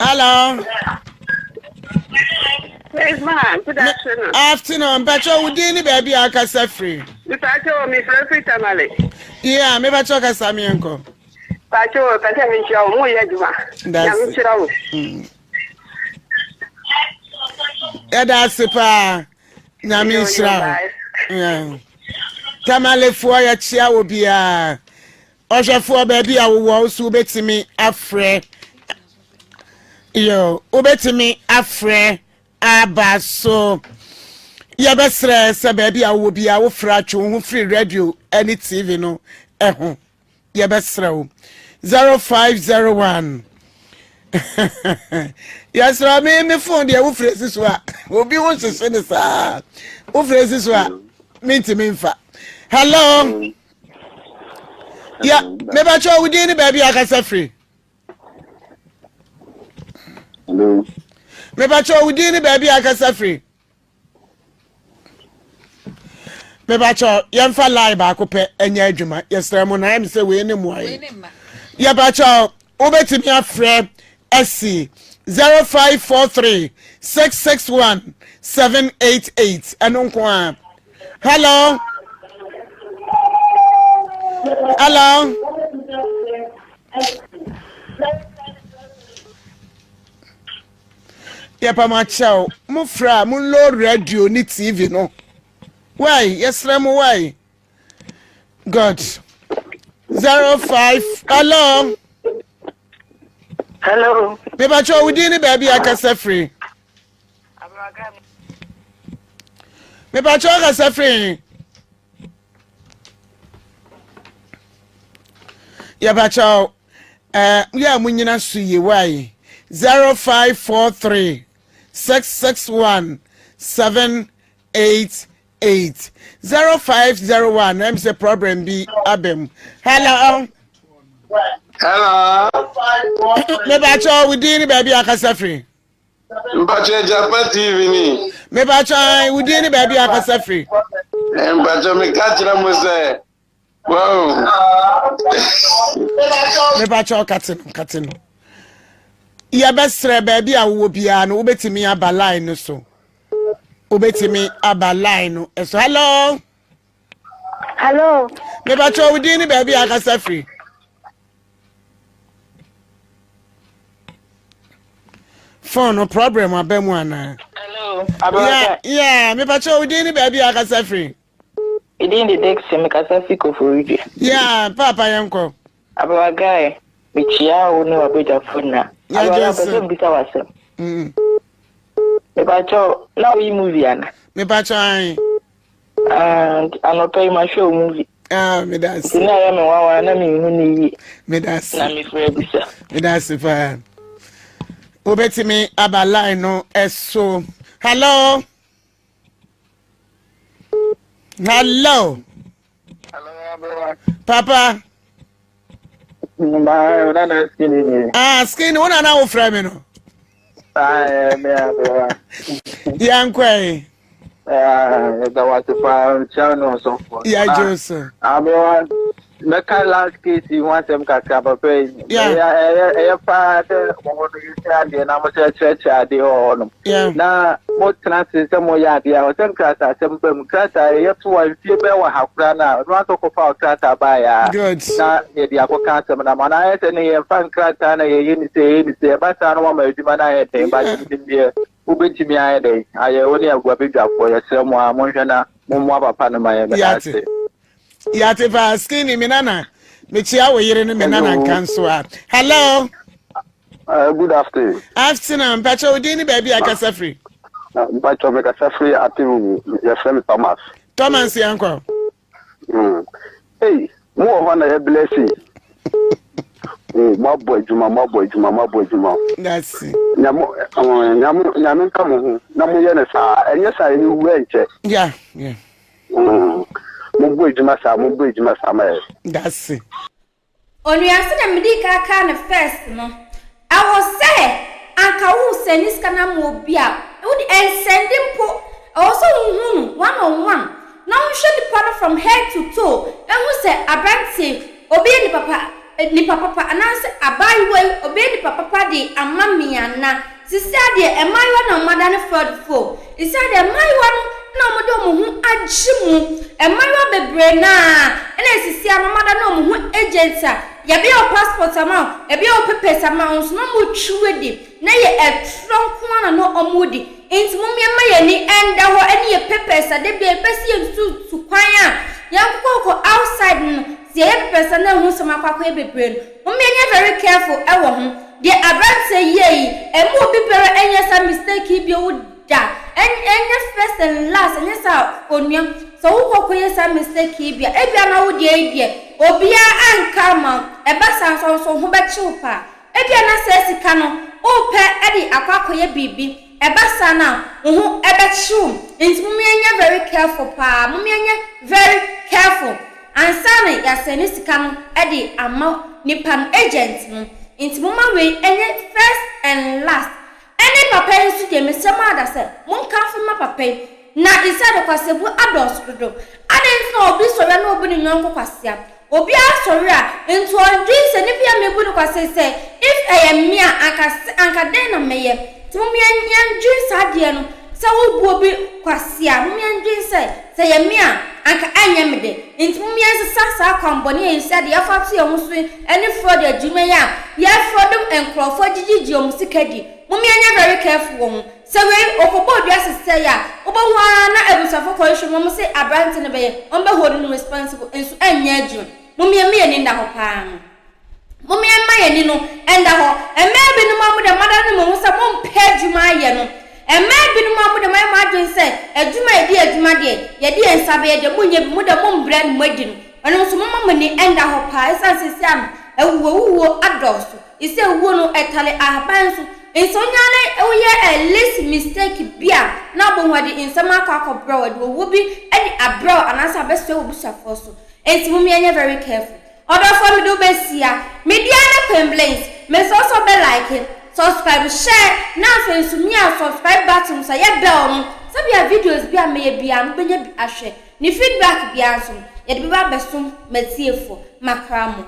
Hello. Yes, ma. Good afternoon. Afternoon. Mpacho wo din ni baabi a akasa firi. Mpacho mi frɛ firi Tamale. Yeah, me pacho kasa mi nko. Mpacho pɛsɛ mi nkyia wo, mo yɛ adwuma. Nyame nhyira wo. Yɛda ase paa. Nyame nhyira wo. Tamalefoɔ yɛkyia wo biara. Ɔhwɛfoɔ baabi a wowɔ wo so wobɛtumi afrɛ yo wobɛtumi afrɛ aba so yɛbɛsrɛ sɛ baabi a wowɔ biara wofrɛ atwe wo ho firi radio ne tv no ho yɛbɛsrɛ wo 0501 yɛsrɛ me me phone deɛ wofrɛ si so a obi ho hyehye ne saa wofrɛ si so a mentumi mfa hello ya mebakyɛ wo din ne baabi akasa firi mebakyɛ wo din ne baabi akasa firi mebakyɛ yɛmfa line baako pɛ ɛnyɛ adwuma yɛsrɛ mo na ɛm sɛ wei ne mmoa yɛ yɛbakyɛ wobɛtumi afrɛ asi 0543 661 788 ɛno nko a Hello. Hello. Yɛpa mo akyɛw mo frɛ a mo low radio ne TV no. Why? Yɛsrɛ mo why? God. 05 Hello. Hello. Mebakyɛ wo din ne baabi akasa firi. mepakyɛ ɔkasa firi he? Yɛbakyɛw eh, yɛ a monyina so yie wai 0543 661 788 0501 ɛm sɛ problem bi aba mu. Hello. Hello. Mebakyɛw wo din ne baabi akasa firi. Mpakyɛ Agyapa TV ni. Mebakyɛw wo din ne baabi akasa firi. Mpakyɛ meka kyerɛ mo sɛ wow. Mebakyɛw kate no kate no. Yɛbɛsrɛ baabi a wowɔ biara no wobɛtumi aba line no so. Wobɛtumi aba line no so. Hello. Hello. Mebakyɛw wo din ne baabi a akasa firi. Phone no problem aba mu anaa? Hello. Yeah, yeah, mebakyɛw wo din ne baabi a akasa firi. Edin de Dixon, mekasa fi Koforidua. Yeah, paapa yɛnkɔ. Abawa guy, mekyia wo ne w'abadwafo nyinaa. Abawa pɛ sɛ mbisa w'asɛm. Mm. Mepakyɛw, na woyi movie ana? Mepakyɛw ae. Ah, anɔpa yi mahwɛ wo movie. Ah, meda ase. Nti na ɛyɛ me nwanwa na menhu ne yie. Meda ase. Na mefrɛ bisa. Meda ase paa. Wobɛtumi aba line no so. Hello. Hello. Hello, Papa. Nana skinny ni. Ah, skinny, wo nana wo frɛ me no. Ah, eh, me abewa. Yankɔ yi. Ah, ɛda wase paa, nkyia no ɔsɔfoɔ. Ya Jose. Abewa, mɛka last case yi ho asɛm kakra papa yi. Ɛyɛ ɛyɛ paa sɛ wɔn no yɛsua adeɛ na mo sɛ kyerɛkyerɛ adeɛ wɔ hɔ nom. Na mo tena ase sɛ mo yɛ adeɛ a ɔsɛ nkrataa asɛm ba mu krataa yɛ to a mfie bɛyɛ wɔ ha koraa na ɔno asɔ kɔfa ɔkrataa baa yɛ a na yɛde akɔka asɛm no ama na ayɛ sɛ ne yɛmfa nkrataa na yɛyɛ ne sɛ yɛyɛ ne sɛ ɛba saa no wama adwuma no ayɛ den ba nim deɛ wobɛtumi ayɛ dɛn ayɛ wo ne agua badwafoɔ yɛsrɛ mo a monhwɛ na mommoa papa no ma yɛ meda ase. Yate paa skinny me nana mekyia wo yere no me nana nka nso a hello. Good afternoon. Afternoon mpakyɛ wo din ne baabi a kasa firi. Mpakyɛ me kasa firi Atebubu yɛfrɛ me Thomas. Thomas yankɔ. Mm. Hey, mo wɔ hɔ na yɛ blessing. Mm, mo abɔ adwuma, mo abɔ adwuma, mo abɔ adwuma. That's it. Nyame, nyame, nyame nka mo ho na mo yɛ ne saa. Ɛnyɛ saa yɛ wu ɛnkyɛ. Yeah, yeah. Mm, mo bɔ adwuma saa, mo bɔ adwuma saa ma yɛ. That's it. Onua sɛdeɛ medii kan kaa no first no, ɛwɔ sɛ anka wo sɛndi sika no ama obi a, wode ɛnsɛndi mpo, ɛwɔ sɛ wohu no one on one na wohwɛ nipa no from head to toe ɛhu sɛ aberanteɛ yi ɔbɛyɛ nipa pa, nipa papa anaasɛ abaayewa yi ɔbɛyɛ nipa papa de ama me anaa. Sisia deɛ mmaayewa na wɔadane fraudfoɔ. Sisia deɛ mmaayewa no na wɔde wɔn ho agye mu. Mmaayewa bebree no ara na sisia no wɔadane wɔn ho agents a yɛbɛyɛ wo passport ama wo, yɛbɛyɛ wo papers ama wo nso na wɔretwi wo adi. Na ɛyɛ ɛtorɔ nko ara na na wɔredi. Nti mom yɛmma yɛn ani nda hɔ ne yɛn papers a da biara yɛpɛ sɛ yɛtutu kwan a yɛnkɔkɔ outside no, sɛ yɛyɛ papers a na ɛho nsɛm akɔ akɔyɛ bebree no, mom yɛnyɛ very careful wɔ ho. Deɛ abranteɛ yi yɛɛ yi, ɛmma obi biara ɛnyɛ saa mistake yi bio da, ɛnyɛ first and last, ɛnyɛ saa onua, sɛ wo kɔ kɔyɛ saa mistake yi bi a, ebia na wo deɛ yi deɛ, obiara anka amma wo, ɛba saa nso nso wo ho bɛkye wo paa, ebia na saa sika no wo pɛ de akɔ akɔyɛ biribi, ɛba saa no a, wo ho bɛkye wo, nti mom yɛnyɛ very careful paa, mom yɛnyɛ very careful. Ansa na yɛasɛne sika no de ama nipa no, agent no, nti momma wei nyɛ first and last. Ɛne papa yi nso deɛ mesrɛ mo ada sɛ monkamfo mma papa yi, na instead kwaseabu adɔɔso dodo. Adɛn nti na obi sɔre a na obu ne yɔnko kwasea? Obiara sɔre a, nti ɔndwen sɛ nipa yi a mebu no kwasea yi sɛ if ɛyɛ me a anka anka dɛn na mɛyɛ? Nti mom yɛn yɛndwen saa adeɛ no. Sɛ wobu obi kwasea a, mom yɛndwen sɛ, sɛ ɛyɛ me a, anka ɛnyɛ me dɛ. Enti mom yɛnsesa saa kwammɔne a yɛsua de yɛfa to yɛn ho so yi ne fraud adwuma yi a yɛfraud nkurɔfoɔ gyegyegye wɔn sika di. Mom yɛnyɛ very careful wɔ ho. Sɛ wei ɔkɔbɔ dua sesɛe a, wobɛhu ara na abusuafoɔ kɔhwehwɛ mu, wɔn se aberante no bɛyɛ, wɔn bɛ hold no responsible, nso ɛnyɛ adwuma. Mom yɛmma yɛn ani nna hɔ paa. Mom yɛmma yɛn ani no nda hɔ. Mmaa binom a mo deɛ moadane mo ho sɛ mompɛ adwuma ayɛ no, mmaa binom a mo deɛ moayɛ mo adwene sɛ adwuma a yɛde yɛ adwuma deɛ, yɛde yɛn nsa bɛyɛ deɛ, monyɛ bi, mo deɛ mombrɛ na moadi no, ɛno nso momma mo ani nda hɔ paa, ɛsiane seesei ano. Awuwowuo adɔɔso. Sɛ wuo no ɛtale ahaban so. Nso wonya ne woyɛ a least mistake bi a na abɔ hu ɛde nsɛm akɔ akɔbrɛ wo, ɛde owuo bi de abrɛ wo anaasɛ abɛsoɛ w'abusuafoɔ so. Enti mom yɛnyɛ very careful. Ɔdɔfoɔ mede wo bɛsia. Me din ara ne Queen Blings. Mesrɛ wo sɛ wobɛ like, subscribe, share na afei nso mia subscribe button so ɛyɛ bell no sɛbea videos bi a mɛyɛ biara no wobɛnya bi ahwɛ. Ne feedback biara nso no yɛde bɛba abɛsom m'atiefoɔ. Makra mo.